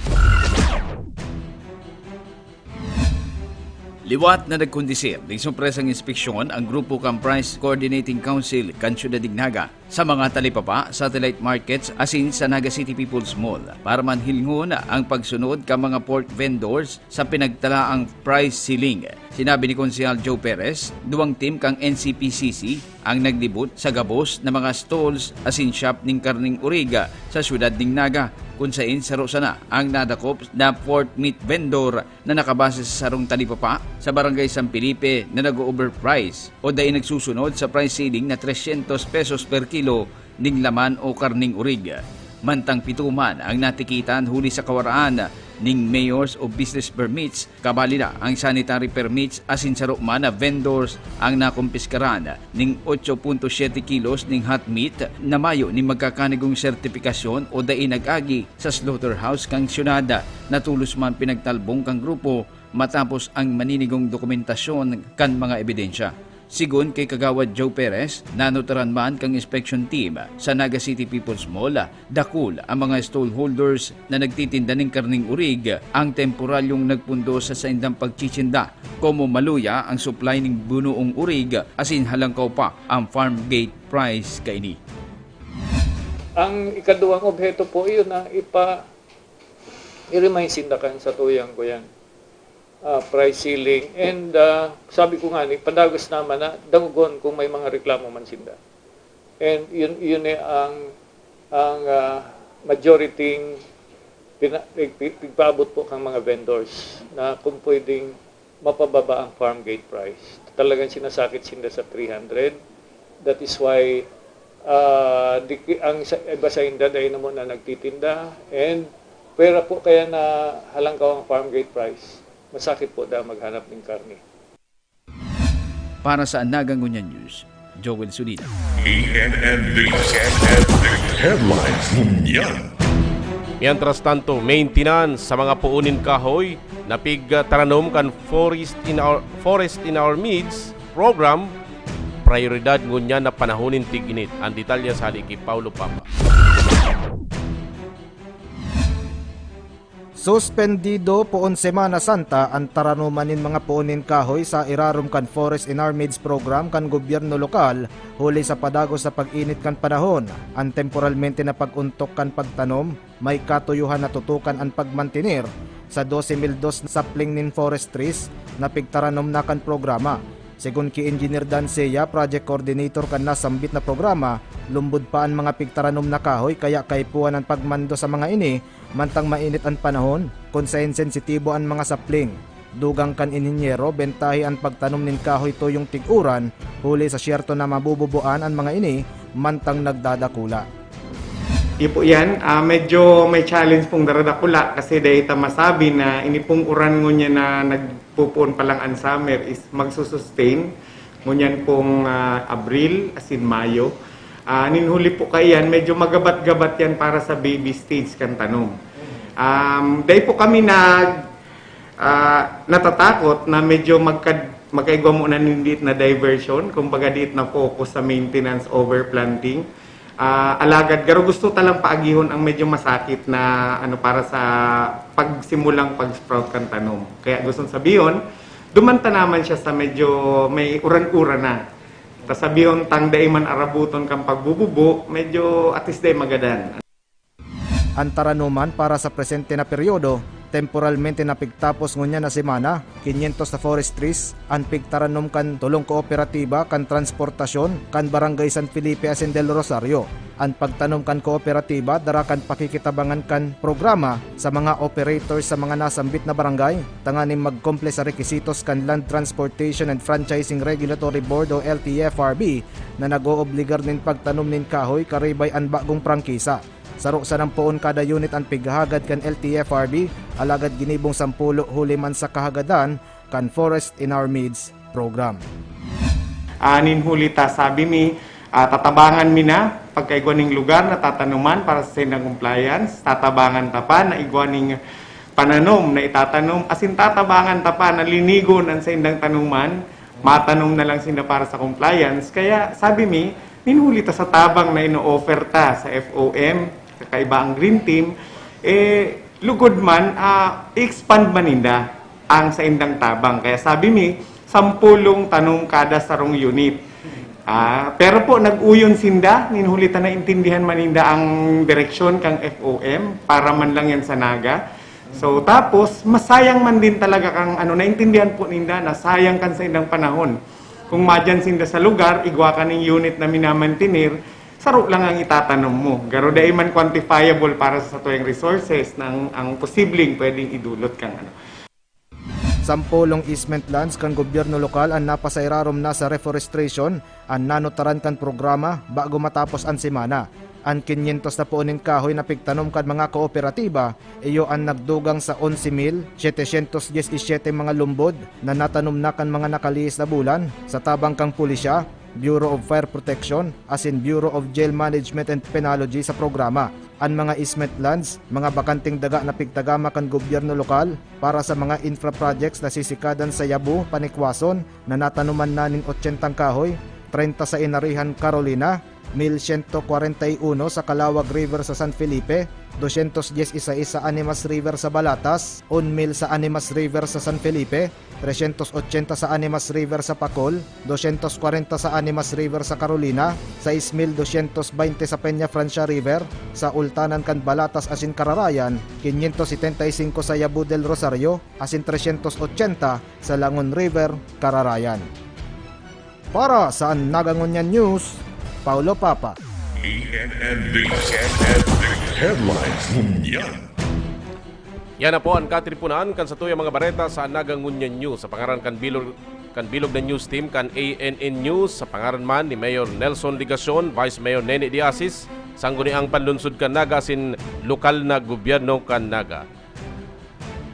Liwat na nagkondisir ning sorpresang inspeksyon ang grupo kan Price Coordinating Council kan Syudad nin Naga sa mga talipapa, satellite markets asin sa Naga City People's Mall para manhilngon ang pagsunod kan mga pork vendors sa pinagtalaang price ceiling. Sinabi ni Konsehal Joe Perez, duwang team kan N C P C C ang naglibot sa gabos na mga stalls asin shop nin karneng orig sa syudad nin Naga, kun saen saro sana ang nadakop na pork meat vendor na nakabase sa sarong talipapa sa Barangay San Felipe na nag-overprice o dai nagsusunod sa price ceiling na tresyentos pesos per kilo ning laman o karneng orig. Mantang pito man ang natikitan huli sa kawaraan ning mayors o business permits, kabali na ang sanitary permits asin saro man na vendors ang nakumpiskaran ning otso punto siyete kilos ning hot meat na mayo nin magkakanigong sertipikasyon o dai nag-agi sa slaughterhouse kan syudad na tolos man pinagtalbong kan grupo matapos ang maninigong dokumentasyon kan mga ebidensya. Sigon kay Kagawad Joe Perez, nanutaran man kan inspection team sa Naga City People's Mall, dakul ang mga stallholders na nagtitinda nin karneng orig ang temporalyong nagpundo sa saindang pagtitsinda, komo maluya ang supply nin bunoong orig asin halangkaw pa ang farm gate price kaini. Ang ikaduwang obheto po, iyon ang ipa i-remind sinda kan sa tuyang ko yan, ah, price ceiling. And, ah, sabi ko nga ni, padagos naman na dangogon kung may mga reklamo man sinda. And yun, yun eh ang, ang, ah, majority pina, pig- pig- pigpaabot po kang mga vendors na kung pwedeng mapababa ang farm gate price. Talagang sinasakit sinda sa three hundred. That is why, ah, di, ang sa, iba sa inda dahil na muna nagtitinda, and pwera po kaya na halangkaw ang farm gate price, masakit po da maghanap ng karne. Para sa Anagang Ngunyan News, Joel Solina. E N N D, Headlines Ngunyan. Mientras tanto, maintenance sa mga puon nin kahoy na pigtaranom kan Forest in Our, Forest in Our Midst program, prioridad ngunyan na panahon nin tig-init. Ang detalye sa hali ki Paulo Papa. Suspendido poon Semana Santa an taranoman nin mga puon nin kahoy sa irarom kan Forest in Our Midst program kan gobyerno lokal, huli sa padagos sa pag-init kan panahon. An temporalmente na pag-ontok kan pagtanom, may katuyohan na tutukan an pagmantener sa dose mil dos sapling nin forest trees na pigtaranom na kan programa. Segun ki Engineer Dan Sea, project coordinator kan nasambit na programa, lumbod pa an mga pigtaranom na kahoy, kaya kaipuhan an pagmando sa mga ini mantang mainit an panahon, kun saen sensitibo an mga sapling. Dugang kan inhinyero, bentahe an pagtanom nin kahoy tuyong tig-uran, huli sa syerto na mabububoan an mga ini mantang nagdadakula. Iyo po yan. Ah, medyo may challenge pong daradakula kasi dahil ta masabi na ini pong uran ngunyan na nagpupuon pa lang ang summer is magsusustain. Ngunyan pong ah, Abril, asin Mayo. Ah, ninhuli po kaiyan, medyo magabat-gabat yan para sa baby stage kan tanom. Um, dahil po kami nag ah, natatakot na medyo magka, magkaigwa muna nin diit na diversion, kumbaga diit na focus sa maintenance over planting. Ah, alagad garo gusto ta lang paagihon ang medyo masakit na ano para sa pagsimulang pag-sprout kan tanom. Kaya gusto sabihon, duman ta naman siya sa medyo may uran-uran na. Ta sabihon tang dai man arabuton kan pagbububo, medyo at least dai magadan. An taranoman para sa presente na peryodo, temporalmente na pigtapos ngunyan na semana, quinientos na forest trees an pigtaranom kan tolong kooperatiba kan transportasyon kan Barangay San Felipe asin Del Rosario. An pagtanom kan kooperatiba dara kan pakikitabangan kan programa sa mga operators sa mga nasambit na barangay tanganing magkumple sa requisitos kan Land Transportation and Franchising Regulatory Board o L T F R B na nag-oobligar nin pagtanom nin kahoy karibay an bagong prangkisa. Saro sanang poon kada unit an pighahagad kan L T F R B, alagad ginibong sampulo huli man sa kahagadan kan Forest in Our Midst program. Ah, nin huli ta, sabi mi, ah, tatabangan mi na pagkaigwa ning lugar na tatanuman para sa saindang compliance. Tatabangan ta pa na igwa ning pananom na itatanom, asin tatabangan ta pa na linigon an saindang tanuman, matanom na lang sinda para sa compliance. Kaya sabi mi, nin huli ta sa tabang na ino-offer ta sa F O M, kakaiba ang Green Team, eh, lugod man, ah, i-expand man ninda ang saindang tabang. Kaya sabi mi, sampolong tanom kada sarong unit. Ah, pero po, nag-uyon sinda, nin huli ta naintindihan man ninda ang direksyon kang F O M, para man lang yan sa Naga. So, tapos, masayang man din talaga kang, ano, naintindihan po ninda na sayang kan saindang panahon. Kung madyan sinda sa lugar, igwa ka ning unit na minamantener, saro lang ang itatanom mo. Garo dai man quantifiable para sa satuyang resources na ang, ang posibleng pwedeng idulot kang, ano. Sampolong easement lands kan gobyerno lokal an napasairarom na sa reforestation an nanotaran kan programa bago matapos an semana. An kinyentos na puon nin kahoy na pigtanom kan mga kooperatiba, iyo an nagdugang sa onse mil setecientos diecisiete mga lumbod na natanom na kan mga nakalihis na bulan sa tabang kan pulisya, Bureau of Fire Protection, asin Bureau of Jail Management and Penology sa programa. An mga easement lands, mga bakanteng daga na pigtagama kan gobyerno lokal para sa mga infra projects na sisikadan sa Yabo, Panikwason, na natanuman na nin otsentang kahoy, treinta sa Inarihan, Carolina, mil siyento kwarenta y uno sa Kalawag River sa San Felipe, dosyentos dyes y sais sa Animas River sa Balatas, un mil sa Animas River sa San Felipe, tresyentos otsenta sa Animas River sa Pacol, dosyentos kwarenta sa Animas River sa Carolina, sais mil dosyentos baynte sa Peñafrancia River, sa ultanan kan Balatas asin Cararayan, kinyentos setenta y singko sa Yabo del Rosario, asin tresyentos otsenta sa Langon River, Cararayan. Para sa An Naga Ngunyan News, Paulo Papa. A N N News. A N N News Headlines ngunyan. Yan na po an katiponan kan satuyang mga bareta sa An Naga Ngunyan News. Sa pangaran kan bilog, kan bilog na news team kan A N N News, sa pangaran man ni Mayor Nelson Legacion, Vice Mayor Nene de Asis, sangguniang panlunsod kan Naga asin lokal na gobyerno kan Naga.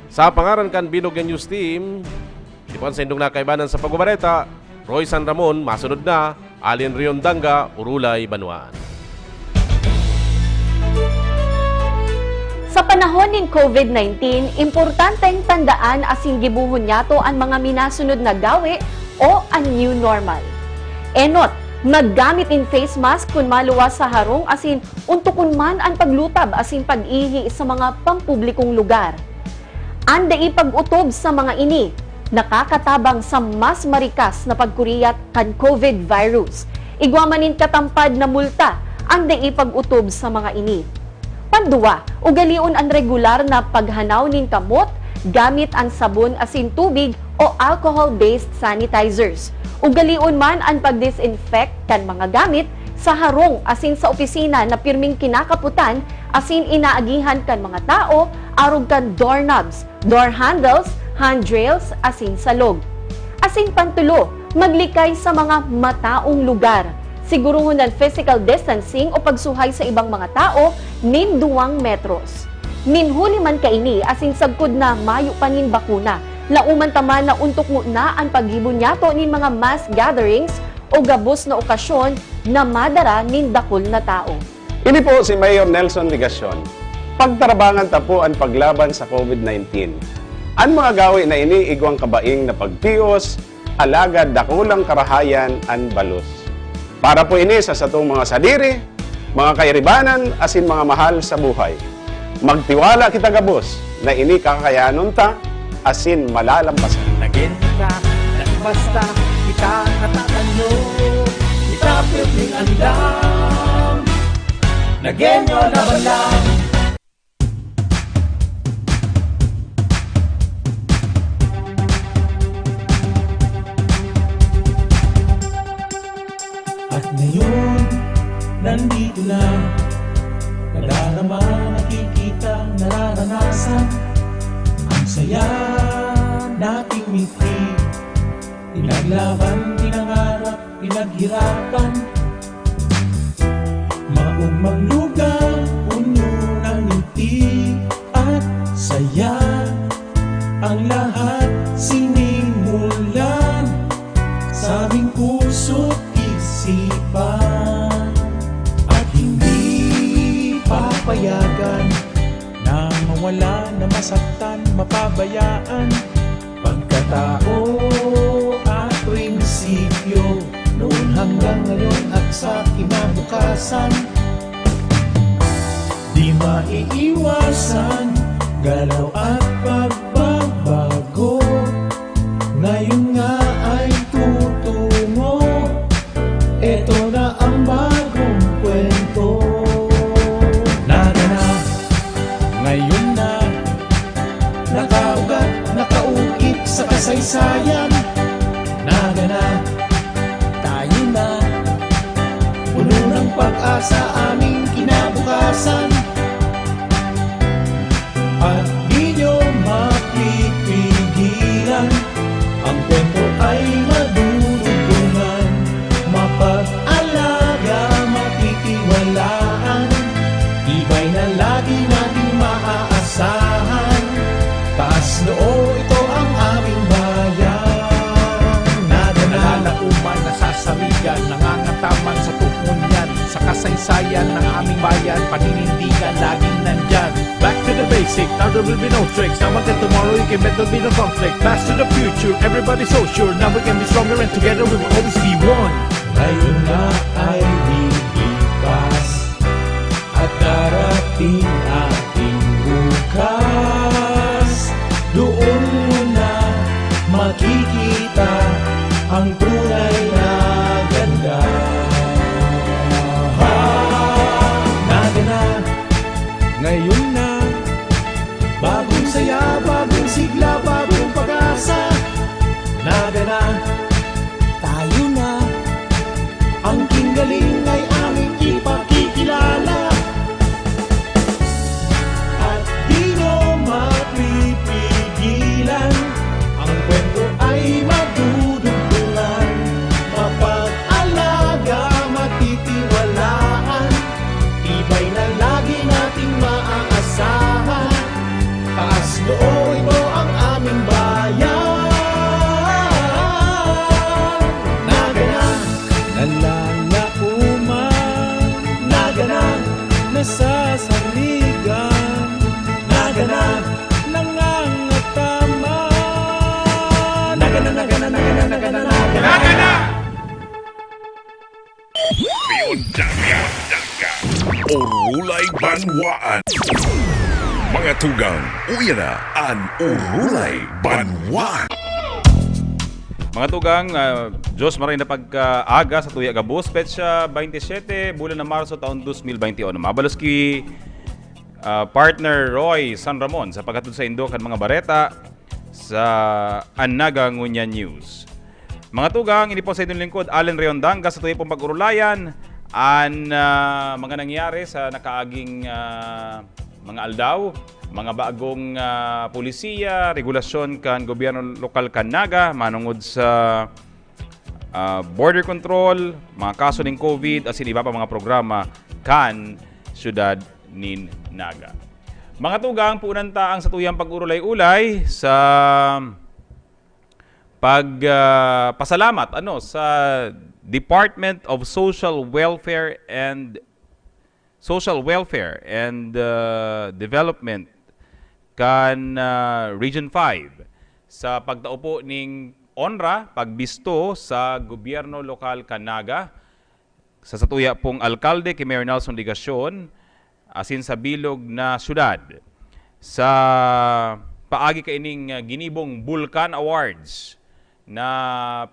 Sa pangaran kan bilog na news team, tipoan sa indong nakaibanan sa pagbabareta, Roy San Ramon, masunod na, Alin Riondanga, Urulay, Banwaan. Sa panahon nin COVID nineteen, importanteng tandaan asin gibohon nyato an mga minasunod na gawi o an new normal. Enot, maggamit nin face mask kun maluwas sa harong asin ontokon man an paglutab asin pag-ihi sa mga pampublikong lugar. An dai pag-otob sa mga ini nakakatabang sa mas marikas na pagkuriyat kan COVID virus. Igwa man nin katampad na multa an dai pag-otob sa mga ini. Panduwa, ugalion an regular na paghanaw nin kamot gamit an sabon asin tubig o alcohol-based sanitizers. Ugalion man an pag-disinfect kan mga gamit sa harong asin sa opisina na pirming kinakapotan asin inaagihan kan mga tao arog kan doorknobs, door handles, handrails, asin salog. Asin pantulo, maglikay sa mga mataong lugar. Siguruhon an physical distancing o pagsuhay sa ibang mga tao nin duwang metros. Nin huli man kaini asin sagkod na mayo pa nin bakuna, laoman ta man na ontok ngona an paggibo nyato nin mga mass gatherings o gabos na okasyon na madara nin dakul na tao. Ini po si Mayor Nelson Legacion. Pagtarabangan ta po an paglaban sa COVID nineteen. An mga gawi na ini igwang kabaing na pagtios, alagad dakulang karahayan an balos. Para po ini sa satong mga sadiri, mga kairibanan, asin mga mahal sa buhay. Magtiwala kita gabos na ini kakayanon ta asin malalampasan. Nagin ta, nagbasta, kita natatanyo, kita pirming andam. Nagenyo na balang. Mga nakikita, nararanasan, ang saya nating mitri. Pinaglaban, pinangarap, pinaghirapan. Maugmang lugar, puno ng ngiti at saya. Ang lahat sinimulan sa aming puso't isipan. At hindi papayagan na mawala, na masaktan, mapabayaan. Pagkatao at prinsipyo, noon hanggang ngayon at sa kinabukasan. Di maiiwasan, galaw at pagbabago. Ngayon nga ay tutungo, eto na ang bagong kwento. Nagana, ngayon na, nakaugat, nakaugnit sa kasaysayan. Nagana, tayo na, puno ng pag-asa aming kinabukasan. At di nyo mapipigilan, ang kwento ay madudugtungan, mapag-alaga, matitiwalaan, tibay na lagi nating maaasahan. Taas noo, ito ang aming bayan. Nagana, nalalaoman, nasasarigan, nangangataman sa tukmon yan, sa kasaysayan ng aming bayan, paninindigan, laging nandyan. Back to the basic, now there will be no tricks. Now until tomorrow, you can bet there'll be no conflict. Pass to the future, everybody so sure. Now we can be stronger and together we will always be one. Ngayon na ay lilipas at darating ating bukas. Doon mo na makikita ang tunay na ganda. Ha, Nagana, ngayon na. Bagong saya, bagong sigla, bagong pag-asa. Nagana, tayo na. Ang kinggaling ay aming ipakikilala. At di nyo mapipigilan, ang kwento ay madudugtungan, mapag-alaga, matitiwalaan, tibay na lagi nating maaasahan. Taas noo, ito ang aming bayan. Nagana, nalalaoman. Nagana, nasasarigan. Nagana, nangangataman. Nagana, Nagana, Nagana, Nagana, Nagana. Nagana! Piyon Daga, Daga. Orulay Banwaan. Mga tugang, uya na an Orulay Banwaan. Mga tugang, ah, Diyos maray na pagkaaga sa tuya gabos, petsa baynte siyete, bulan na Marso, taon dos mil baynte uno. Mabalos ki, ah, partner Roy San Ramon sa paghatod saindo kan mga bareta sa An Naga Ngunyan News. Mga tugang, ini po sa inyong lingkod, Allen Reondanga, sa tuya pong pag-urulayan an, ah, mga nangyari sa nakaaging, ah, mga aldaw, mga bagong, ah, polisiya, regulasyon kan gobyerno lokal kan Naga, manungod sa, ah, border control, mga kaso nin COVID, asin iba pa mga programa kan syudad nin Naga. Mga tugang, punan ta ang satuyang pag-urulay-ulay sa pag, ah, pasalamat, ano, sa Department of Social Welfare and Social Welfare and, ah, Development kan, ah, Region five sa pagtao po ning onra, pagbisto sa gobyerno lokal kan Naga, sa satuya pong alkalde, ki Mayor Nelson Legacion, asin sa bilog na syudad. Sa paagi kaining, ah, ginibong Bulkan Awards na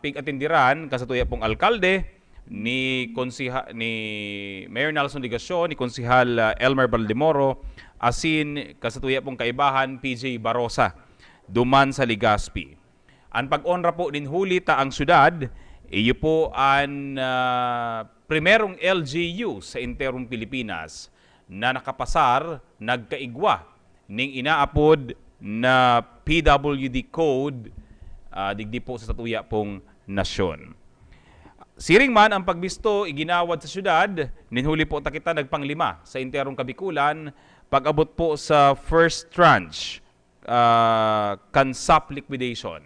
pig-atenderan kan satuya pong alkalde, ni Konseha-, ni Mayor Nelson Legacion, ni Konsehal, ah, Elmer Baldemoro, asin kan satuya pong kaibahan, P J Barosa, duman sa Legazpi. An pag-onra po nin huli ta ang syudad, iyo po an, ah, primerong L G U sa enterong Pilipinas na nakapasar, nagkaigwa ning inaapod na P W D Code, ah, digdi po sa satuya pong nasyon. Siring man ang pagbisto iginawad sa syudad, nin huli po ta kita nagpanglima sa enterong Kabikulan, pag-abot po sa first tranche, ah, kan S A P liquidation.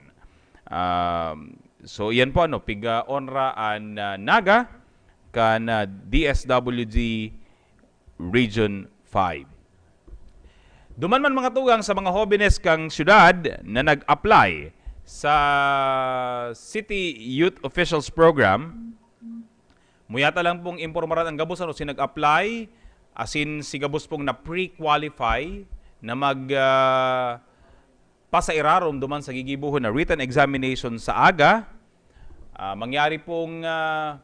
Um, so, iyan po, ano, pig-onra an, ah, Naga kan, ah, D S W D Region five. Duman man, mga tugang, sa mga hobenes kan syudad na nag-apply sa City Youth Officials Program, muyata lang pong impormaran an gabos, ano, si nag-apply, asin si gabos pong na-pre-qualify na mag, ah, pasairarom duman sa gigibohon na written examination sa aga. Ah, mangyari pong, ah,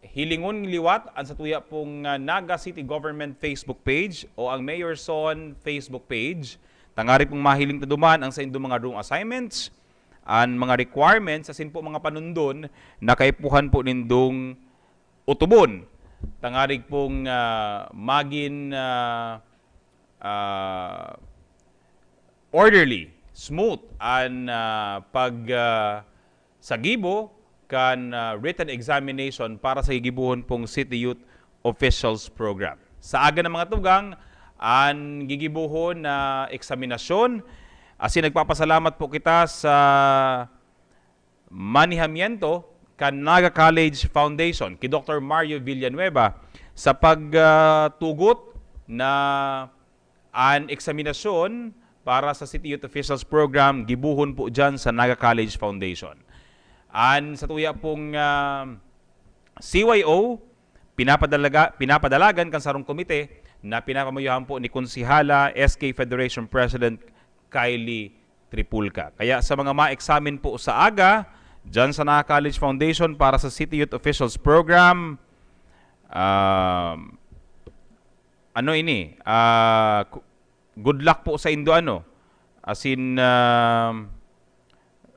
hilingon liwat an satuya pong, ah, Naga City Government Facebook page o ang Mayor's Own Facebook page. Tangarig pong mahiling ta duman ang saindong mga room assignments, an mga requirements, asin po mga panundon na kaipuhan po nindong otobon. Tangarig pong, ah, magin, ah, ah, orderly, smooth an, ah, pag, ah, sa gibo kan, ah, written examination para sa gigibohon pong City Youth Officials Program. Sa aga na, mga tugang, an gigibohon na eksaminasyon. Asin nagpapasalamat po kita sa manihamiento kan Naga College Foundation, ki Doktor Mario Villanueva, sa pag, ah, tugot na an eksaminasyon para sa City Youth Officials Program, gibohon po dyan sa Naga College Foundation. An satuya pong, ah, C Y O, pinapadalaga-, pinapadalagan kan sarong komite na pinapamayohan po ni Konsehala S K Federation President Kylie Tripulca. Kaya sa mga ma-examine po sa aga, dyan sa Naga College Foundation para sa City Youth Officials Program, um, ano ini, ah, ku-, good luck po saindo, ano. As in, um,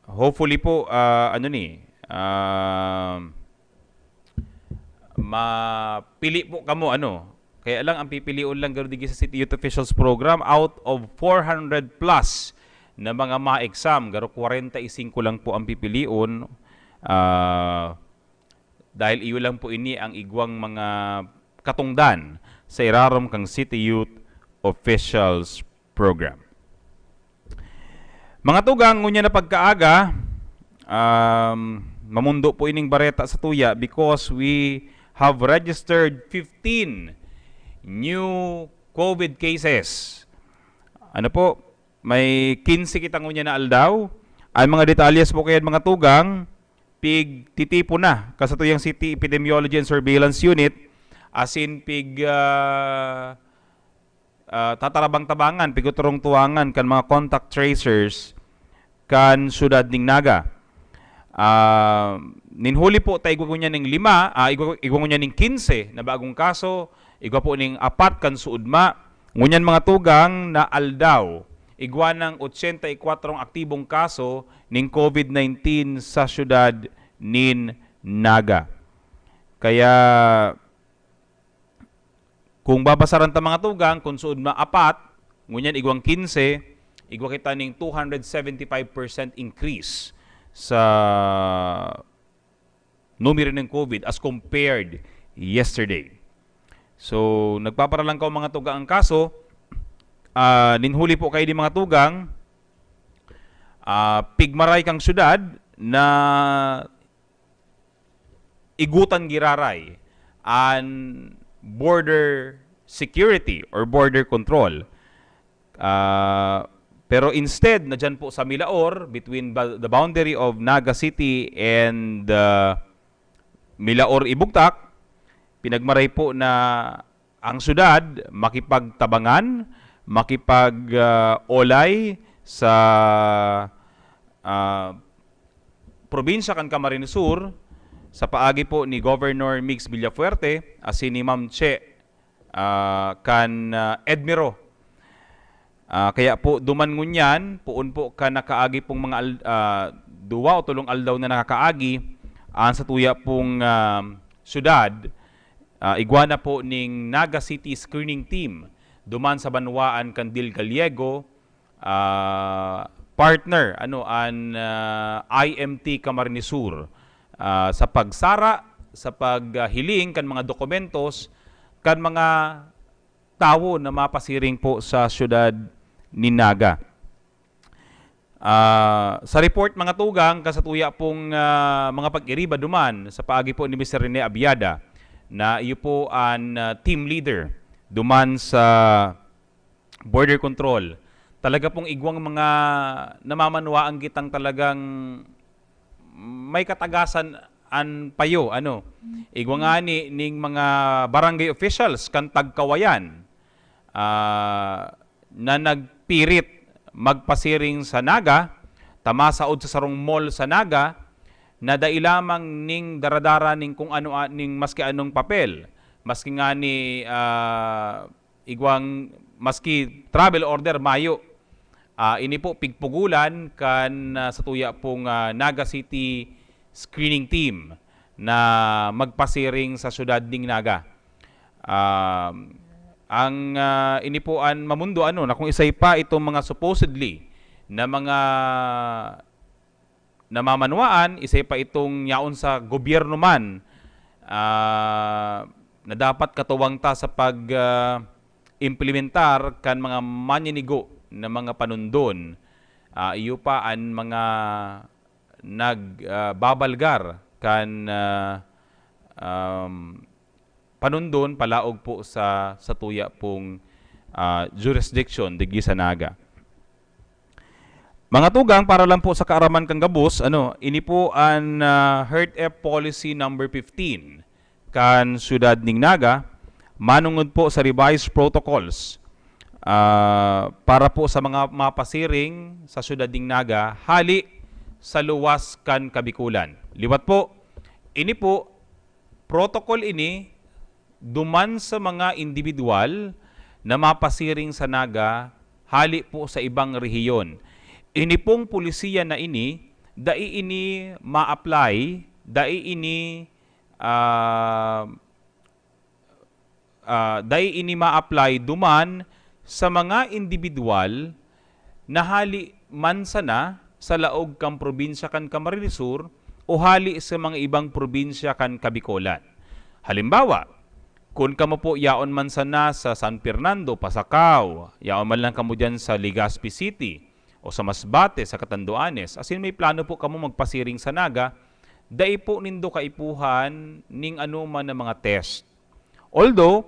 hopefully po, ah, ano ni, um, mapili po kamo, ano. Kaya lang, ang pipilion lang garo digdi sa City Youth Officials Program, out of four hundred plus na mga ma-exam, garo kwarenta y singko lang po ang pipilion. Ah, dahil iyo lang po ini ang igwang mga katungdan sa irarom kan City Youth Officials Program. Mga tugang, ngunyan na pagkaaga, um, mamundo po ining bareta sa tuya because we have registered fifteen new COVID cases. Ano po? May quince kita ngunyan na aldaw. Ang mga detalyes po kaya, mga tugang, pigtitipon na kan satuyang City Epidemiology and Surveillance Unit, asin pig, ah, ah, tatarabang-tabangan, piguturong-tuwangan kan mga contact tracers kan syudad ning Naga. Ah, nin huli po ta igwa ngunyan ning lima, ah, igwa, igwa ngunyan ning quince na bagong kaso, igwa po ning apat kan suudma. Ngunyan, mga tugang, na aldaw, igwa nang ochenta y kuwatrong aktibong kaso ning COVID nineteen sa syudad nin Naga. Kaya, kung babasaran ta, mga tugang, kun suudma apat, ngunyan igwang quince, igwa kita ning two hundred seventy-five percent increase sa numero nin COVID as compared yesterday. So, nagpaparalangkaw, mga tugang, ang kaso. Ah, nin huli po kayo di, mga tugang, ah, pigmaray kang syudad na igutan giraray an border security or border control. Ah, pero instead, na dyan po sa Milaor, between ba-, the boundary of Naga City and, ah, Milaor Ibugtak, pinagmaray po na ang syudad makipagtabangan, makipag, ah, olay sa, ah, probinsya kan Camarines Sur, sa paagi po ni Governor Migs Villafuerte asin ni Ma'am Che, ah, kan, ah, Edmiro. Ah, kaya po, duman ngunyan, poon po kan nakaagi pong mga al-, ah, duwa o tolong aldaw na nakakaagi, ang satuya pong, ah, syudad, Ah, igwa na po ning Naga City Screening Team duman sa banwaan kan Dil Gallego, ah, partner, ano, an, ah, I M T Camarines Sur, ah, sa pagsara, sa paghiling kan mga dokumentos kan mga tawo na mapasiring po sa siyudad ni Naga. Ah, sa report, mga tugang, kan satuya pong, ah, mga pag-iriba duman sa paagi po ni Mister Rene Abiada, na iyo po an, ah, team leader duman sa border control. Talaga pong igwang mga namamanwaan kitang talagang may katagasan an payo, ano. Igwa ngani ning mga barangay officials kan Tagkawayan, ah, na nagpirit magpasiring sa Naga, ta masaod sa sarong mall sa Naga, na dai lamang ning daradara ning kung ano a-, ning maski anong papel, maski ngani, ah, igwang, maski travel order, mayo. Ah, ini po pigpugulan kan, ah, satuya pong, ah, Naga City Screening Team na magpasiring sa siyudad ning Naga. Um, ang, ah, ini po an mamundo, ano, na kung isay pa itong mga supposedly na mga namamanwaan, isay pa itong yaon sa gobyerno man, ah, na dapat katuwang ta sa pag, ah, implementar kan mga maninigo na mga panundon. Ah, iyo pa an mga nag, ah, babalgar kan, ah, um, panundon palaog po sa, sa tuya pong, ah, jurisdiction digdi sa Naga. Mga tugang, para lang po sa kaaraman kan gabos, ano, ini po an, ah, HERT-F Policy number fifteen kan siyudad ning Naga, manongod po sa revised protocols, ah, para po sa mga mapasiring sa siyudad ning Naga, hali sa luwas kan Kabikulan. Liwat po, ini po, protocol ini duman sa mga indibidwal na mapasiring sa Naga hali po sa ibang rehiyon. Ini pong polisiya na ini, dai ini ma-apply, dai ini, ah, ah, dai ini ma-apply duman sa mga indibidwal na hali man sana sa laog kan probinsya kan Camarines Sur o hali sa mga ibang probinsya kan Kabikolan. Halimbawa, kun kamo po yaon man sana sa San Fernando, Pasacao, yaon man lang kamo diyan sa Legazpi City o sa Masbate, sa Catanduanes, asin may plano po kamo magpasiring sa Naga, dai po nindo kaipuhan ning anoman na mga test. Although,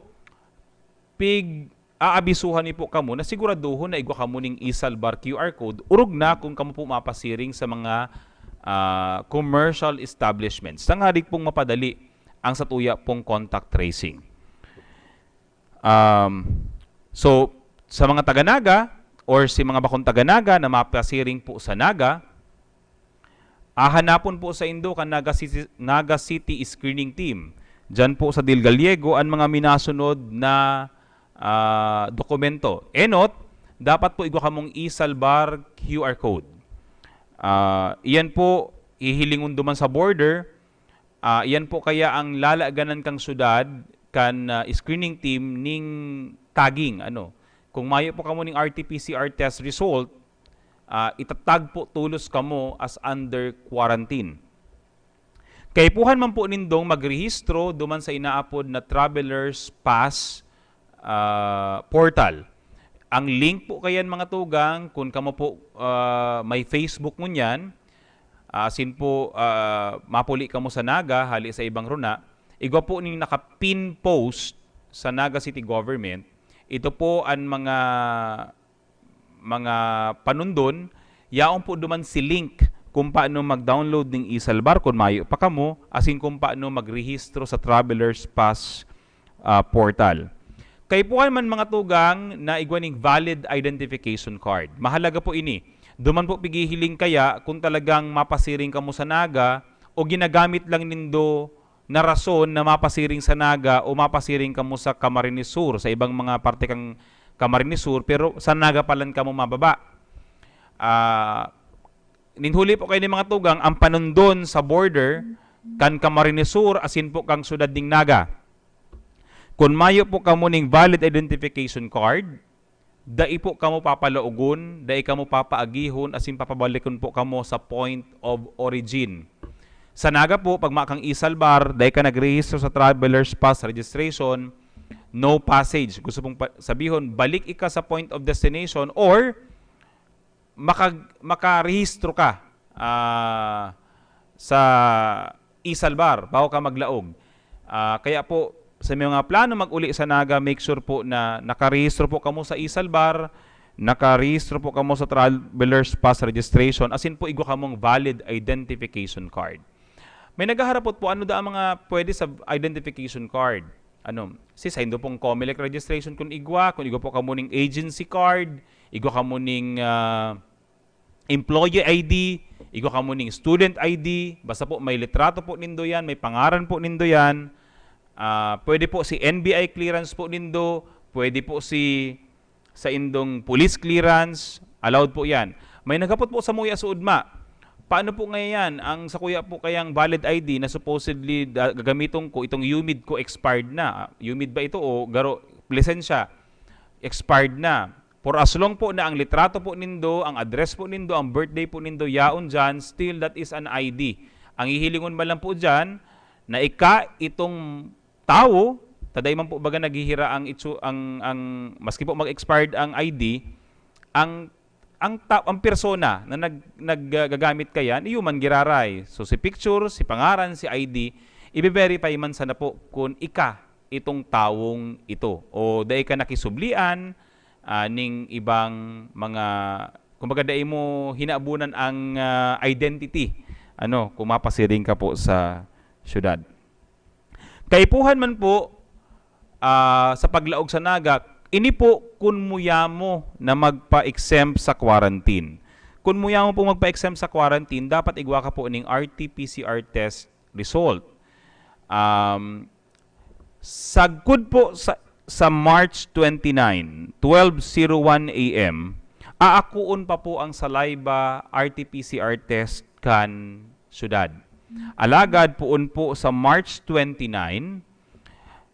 pig-aabisuhan mi po kamo na siguraduhon na igwa kamo ning e-Salbar Q R code, orog na kun kamo po mapasiring sa mga, ah, commercial establishments, tangarig pong mapadali ang satuya pong contact tracing. Um, so, sa mga taga Naga or si mga bakong taga Naga na mapasiring po sa Naga, ah, hanapon po saindo kan Naga City, Naga City Screening Team. Diyan po sa Dil Gallego an mga minasunod na, ah, dokumento. Enot, dapat po igwa kamong e-Salbar Q R code. Ah, iyan po hihilingon duman sa border. Ah, iyan po kaya ang lalaganan kang syudad kan, ah, screening team ning tagging, ano. Kung mayo po kamo ning R T P C R test result, ah, itatag po tolos kamo as under quarantine. Kaipuhan man po nindong magrehistro duman sa inaapod na Traveler's Pass, ah, portal. Ang link po kayan, mga tugang, kun kamo po, ah, may Facebook ngunyan, ah, asin po, ah, mapuli kamo sa Naga, hali sa ibang runa, igwa po ning naka-pin post sa Naga City Government. Ito po an mga mga panundon, yaon po duman si link kung paano mag-download ning e-Salbar kun mayo pa kamo, asin kung paano magrehistro sa Traveler's Pass, ah, portal. Kaipuhan man, mga tugang, na igwa ning valid identification card. Mahalaga po ini. Duman po pighihiling kaya kung talagang mapasiring kamo sa Naga o ginagamit lang nindo na rason na mapasiring sa Naga o mapasiring kamo sa Camarines Sur, sa ibang mga parte kan Camarines Sur, pero sa Naga pa lang kamo mababa. Ah, nin huli po kaini, mga tugang, ang panundon sa border kan Camarines Sur asin po kan syudad ning Naga. Kun mayo po kamo ning valid identification card, dai po kamo papalaogon, dai kamo papaagihon, asin papabalikon po kamo sa point of origin. Sa Naga po, pag makang e-Salbar, dai ka nagrehistro sa traveler's pass registration, no passage. Gusto pong pa-, sabihon, balik ika sa point of destination or makag-, makarehistro ka, ah, sa e-Salbar bago ka maglaog. Ah, kaya po, sa mga plano mag-uli sa Naga, make sure po na nakarehistro po kamo sa e-Salbar, nakarehistro po kamo sa traveler's pass registration, asin po igwa kamong valid identification card. May naghaharapot po, ano da ang mga pwede sa identification card? Ano, si saindo pong Comelec registration kun igwa, kun igwa po kamo ning agency card, igwa kamo ning, ah, employee I D, igwa kamo ning student I D, basta po may litrato po nindo yan, may pangaran po nindo yan. Ah, pwede po si N B I clearance po nindo, pwede po si saindong police clearance, allowed po yan. May naghapot po sa muya sa ugma, paano po ngayon ang sa kuya po kayang valid I D na supposedly da-, gagamiton ko, itong UMID ko expired na? Ah, UMID ba ito o garo, lisensya? Expired na. For as long po na ang litrato po nindo, ang address po nindo, ang birthday po nindo, yaon dyan, still that is an I D. Ang hihilingon man lang po dyan, na ika itong tawo, taday man po baga naghihira ang itsu-, ang, ang, maski po mag-expired ang I D, ang, ang ta-, ang persona na nag-, nag-, ah, gagamit kayan, iyo man giraray. So, si picture, si pangaran, si I D, ibe-verify man sana po kun ika itong tawong ito. O dai ka nakisublian, ah, ning ibang mga, kumbaga, dai mo hinabunan ang, ah, identity, ano, kung mapasiring ka po sa syudad. Kaipuhan man po, ah, sa paglaog sa Naga, ini po kun muya mo na magpa-exempt sa quarantine. Kun muya mo po magpa-exempt sa quarantine, dapat igwa ka po ning R T P C R test result. Um, sagkod po sa, sa March twenty-nine, twelve oh one A M, aakoon pa po ang saliva R T P C R test kan syudad. Alagad poon po sa March twenty-nine,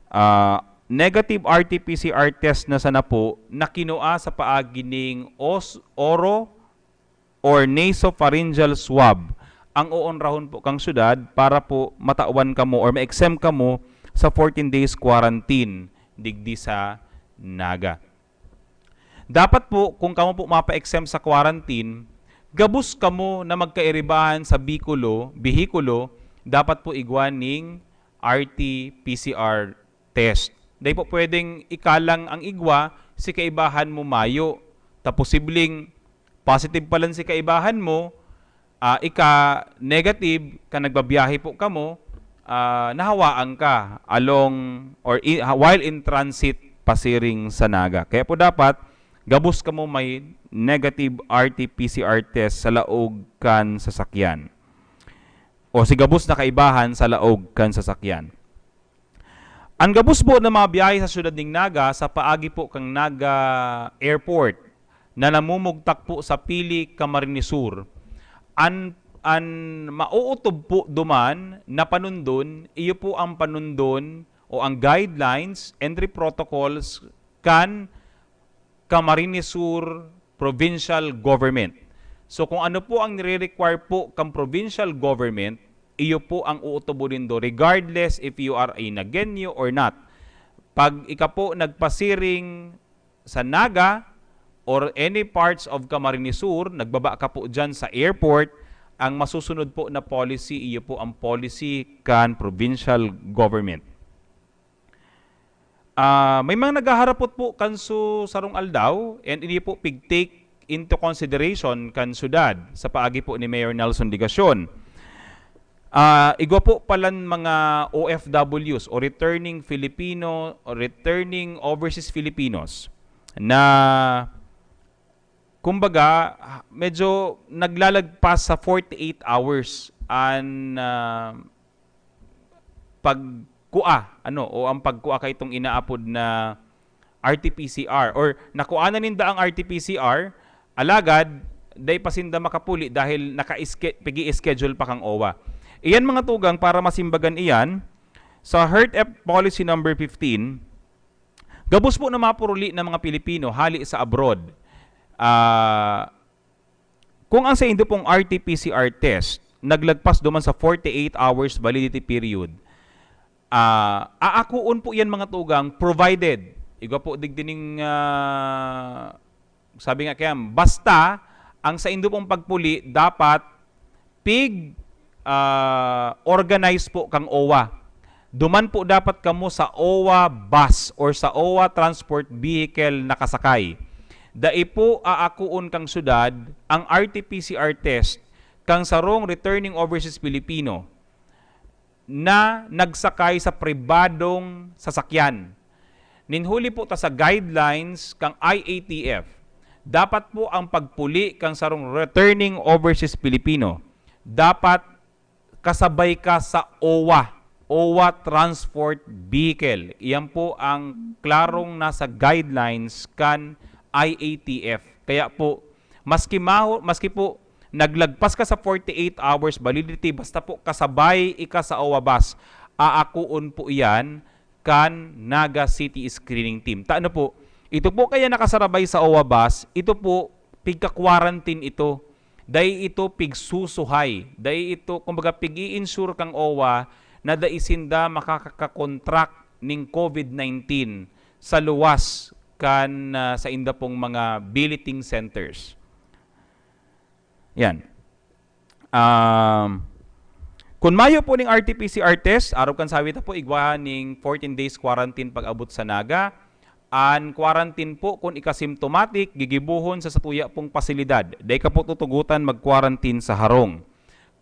ah, negative R T P C R test na sana po na kinua sa paagi ning os-, oro or nasopharyngeal swab ang oonrahon po kang syudad para po matawan kamo or ma-exempt kamo sa fourteen days quarantine digdi sa Naga. Dapat po, kung kamo po mapa-exempt sa quarantine, gabos kamo na magkairibahan sa bikulo, behikulo, dapat po igwa ning R T P C R test. Dai po pwedeng ika lang ang igwa, si kaibahan mo mayo. Ta posibleng positive pa lang si kaibahan mo, ah, ika negative, kan nagbabiyahe po kamo, ah, nahawaan ka along or i-, ha-, while in transit pasiring sa Naga. Kaya po dapat gabos kamo may negative R T P C R test sa laog kan sasakyan. O si gabos na kaibahan sa laog kan sasakyan. An gabos po na mga biyahe sa siyudad ning Naga sa paagi po kan Naga Airport na namumugtak po sa Pili, Camarines Sur, an, an mauutob po duman na panundon, iyo po ang panundon o ang guidelines, entry protocols kan Camarines Sur Provincial Government. So, kung ano po ang nire-require po kan provincial government, iyo po ang uutubo nindo, regardless if you are a Nagueño or not. Pag ika po nagpasiring sa Naga or any parts of Camarines Sur, nagbaba ka po dyan sa airport, ang masusunod po na policy, iyo po ang policy kan provincial government. Ah, may mga naghaharapot po kan su-, sarong aldaw, and ini po pig-take into consideration kan syudad sa paagi po ni Mayor Nelson Legacion. Ah, igwa po palan mga O F Ws o returning Filipino o returning overseas Filipinos na, kumbaga, medyo naglalagpas sa forty-eight hours an, ah, pagkua, ano, o ang pagkua kaitong inaapod na R T P C R, or nakua na ninda ang R T P C R, alagad dai pa sinda makapuli dahil naka-ske-, pigi-schedule pa kang owa. Iyan, mga tugang, para masimbagan iyan, sa health F policy number fifteen, Gabos po na mapuruli ng mga Pilipino hali sa abroad. Ah, kung ang saindo pong R T P C R test naglagpas duman sa forty-eight hours validity period, ah, aakuon po yan, mga tugang, provided, igwa po digdi ning, ah, sabi nga kaya, basta ang saindo pong pagpuli dapat pig, ah, organize po kang OWWA. Duman po dapat kamo sa OWWA bus or sa OWWA transport vehicle nakasakay. Dai po aakuon kang syudad ang R T P C R test kang sarong returning overseas Filipino na nagsakay sa pribadong sasakyan. Nin huli po ta sa guidelines kang I A T F, dapat po ang pagpuli kang sarong returning overseas Filipino, dapat kasabay ka sa OWWA, OWWA Transport Vehicle. Iyan po ang klarong nasa guidelines kan I A T F. Kaya po, maski maho-, maski po naglagpas ka sa forty-eight hours validity, basta po kasabay ika sa OWWA bus, aakuon po iyan kan Naga City Screening Team. Ta ano po, ito po kaya nakasarabay sa OWWA bus, ito po, pigka-quarantine ito. Dai ito pigsusuhay. Dai ito, kumbaga, pig-i-ensure kang OWWA na dai sinda makakakontract ning COVID nineteen sa luwas kan, ah, sainda pong mga billeting centers. Yan. Um, kun mayo po ning R T P C R test, arog kan sabi ta po, igwa ning fourteen days quarantine pag-abot sa Naga. An quarantine po, kun ika-symptomatic, gigibohon sa satuya pong pasilidad. Dai ka po tutugotan mag-quarantine sa harong.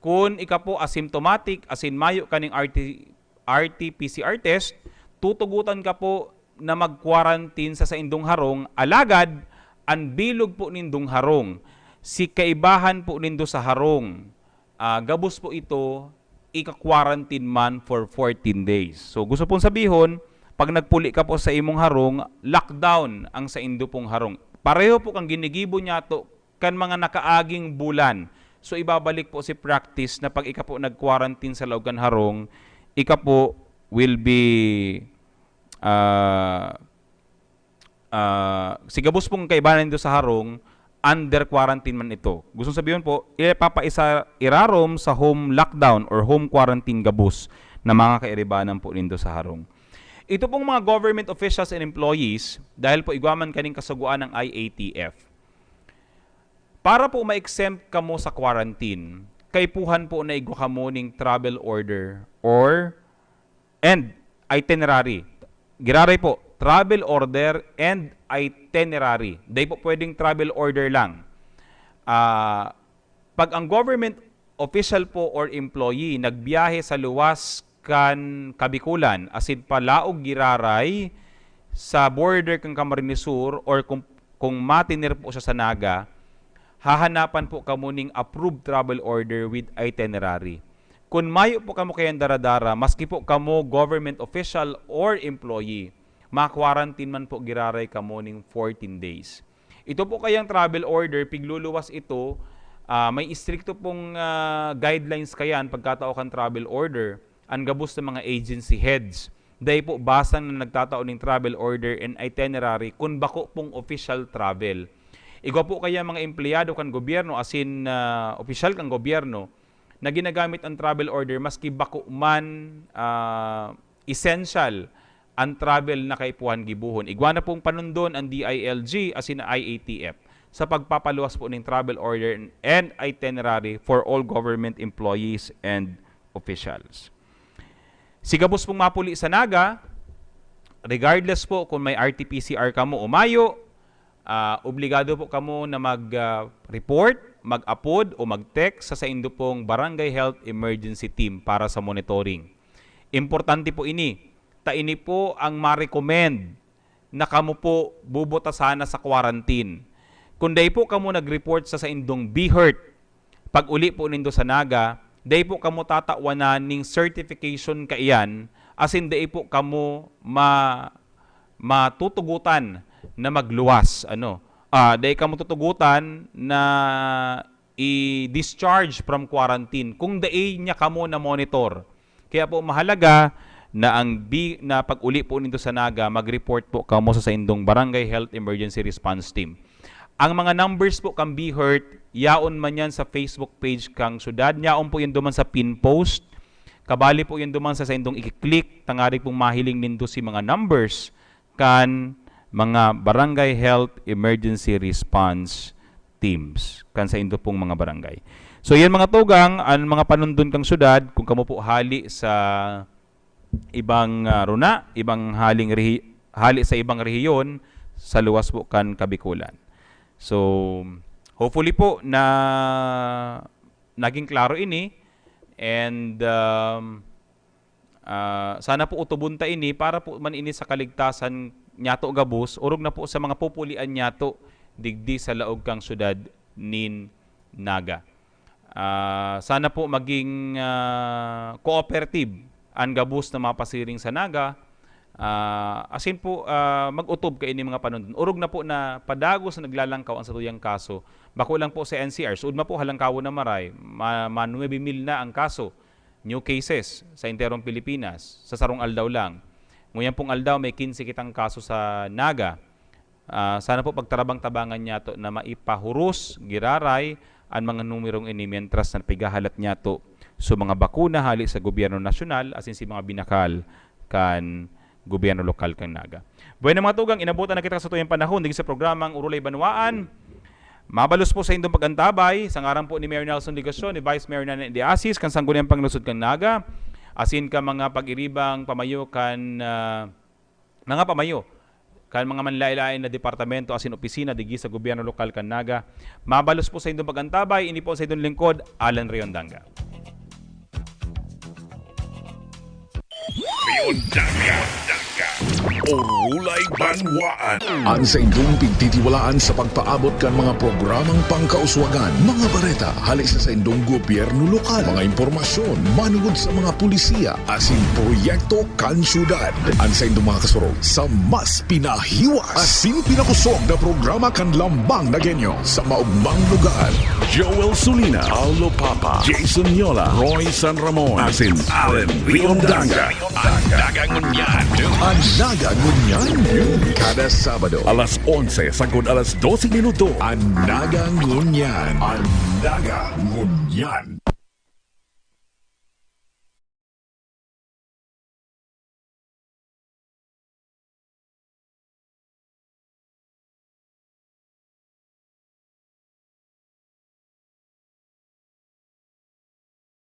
Kun ika po asymptomatic, asin mayo ka ning R T, R T P C R test, tutugotan ka po na mag-quarantine sa saindong harong, alagad an bilog po nindong harong, si kaibahan po nindo sa harong, ah, gabos po ito, ika-quarantine man for fourteen days. So, gusto pong sabihon, pag nagpuli ka po sa imong harong, lockdown ang saindo pong harong. Pareho po kang ginigibo niyato kan mga nakaaging bulan. So, ibabalik po si practice na pag ika po nag-quarantine sa laog kan harong, ika po will be, ah, ah, si gabos pong kaibahan nindo sa harong, under quarantine man ito. Gustong sabihon po, ipapaisa irarom sa home lockdown or home quarantine gabos na mga kairibanan po nindo sa harong. Ito pong mga government officials and employees, dahil po igwa man kaning kasugoan ng I A T F, para po ma-exempt kamo sa quarantine, kaipuhan po na igwa kamo ning travel order or, and itinerary. Giraray po, travel order and itinerary. Dai po pwedeng travel order lang. Ah, pag ang government official po or employee nagbiyahe sa luwas kan Kabikulan, asin palaog giraray sa border kan Camarines Sur, or kung, kung matiner po siya sa Naga, hahanapan po kamo ning approved travel order with itinerary. Kun mayo po kamo kayang daradara, maski po kamo government official or employee, ma-quarantine man po giraray kamo ning fourteen days. Ito po kayang travel order, pigluluwas ito, ah, may istrikto pong, ah, guidelines kayan pagkatao kan travel order, an gabos na mga agency heads. Dai po basang na nagtatao ning travel order and itinerary kun bako pong official travel. Igwa po kaya mga empleyado kan gobyerno, asin, ah, opisyal kan gobyerno, na ginagamit ang travel order maski bako man, ah, essential ang travel na kaipuhan gibohon. Igwa na pong panundon ang D I L G asin ang I A T F sa pagpapaluwas po ning travel order and itinerary for all government employees and officials. Si gabos pong mapuli sa Naga, regardless po kung may R T P C R kamo o mayo, ah, obligado po kamo na mag, ah, report, mag-apod o mag-text sa saindo pong Barangay Health Emergency Team para sa monitoring. Importante po ini. Ta ini po ang ma-recommend na kamo po bubuta sana sa quarantine. Kung dai po kamo nag-report sa saindong BHERT, pag-uli po nindo sa Naga, dai po kamo tatawan ning certification kaiyan, asin dai po kamo ma-, matutugotan na magluwas, ano. Ah, dai kamo tutugotan na i-discharge from quarantine kung dai niya kamo na-monitor. Kaya po mahalaga na ang bi-, na pag-uli po nindo sa Naga, mag-report po kamo sa saindong Barangay Health Emergency Response Team. Ang mga numbers po kan BHERT, yaon man yan sa Facebook page kan syudad, yaon po yan duman sa pin post. Kabali po yan duman sa saindong i-click, tangarig pong mahiling nindo si mga numbers kan mga Barangay Health Emergency Response Teams kan saindo pong mga barangay. So, yan mga tugang, ang mga panundon kan syudad, kung kamo po hali sa ibang, ah, runa, ibang haling rehi-, hali sa ibang rehiyon sa luwas po kan Kabikulan. So, hopefully po na naging klaro ini, and, um, ah, sana po utubon ta ini para po man ini sa kaligtasan niyato gabos, orog na po sa mga pupulian niyato digdi sa laog kan syudad nin Naga. Ah, sana po maging, ah, cooperative an gabos na mapasiring sa Naga. Ah, asin po, ah, mag-utob kaini mga panundon. Orog na po na padagos na naglalangkaw an satuyang kaso. Bako lang po sa N C R, suod man po ha Langkawon na Maray, ma-, ma-nuebe mil na ang kaso, new cases sa enterong Pilipinas, sa sarong aldaw lang. Ngunyan pong aldaw, may kinse kitang kaso sa Naga. Ah, sana po pagtarabang-tabangan niyato na maipahuros giraray an mga numerong ini, mientras na pighahalat niyato sa mga bakuna hali sa gobyerno nasyonal asin sa mga binakal kan gobyerno lokal kan Naga. Bueno, mga tugang, inabutan na kita sa tuyang panahon digdi sa programang Orolay Banwaan. Mabalos po sa indong pag-antabay, sa ngaran po ni Mayor Nelson Legacion, ni Vice Mayor Nana de Asis, kan Sangguniang Panglungsod kan Naga, asin kan mga pag-iribang pamayo kan, ah, mga pamayo kan mga manlaen-laen na departamento asin opisina digdi sa gobyerno lokal kan Naga. Mabalos po sa indong pag-antabay, ini po sa indong lingkod, Alan Riondanga. Riondanga. Orolay Banwaan. An saindong pigtitiwalaan sa pagpaabot kan mga programang pangkauswagan, mga bareta hali sa saindong gobyerno lokal, mga impormasyon manungod sa mga pulisiya asin proyekto kan syudad. An saindong mga kasurog sa mas pinahiwas asin pinakusog na programa kan Lambang Nagueño sa maogmang lugar. Joel Sulina, Paulo Papa, Jason Yola, Roy San Ramon, asin Allen Riondanga. An Naga Ngunyan. An Naga Ngunyan. Kada Sabado, alas onse sagkod alas dose minuto. An Naga Ngunyan. An Naga Ngunyan.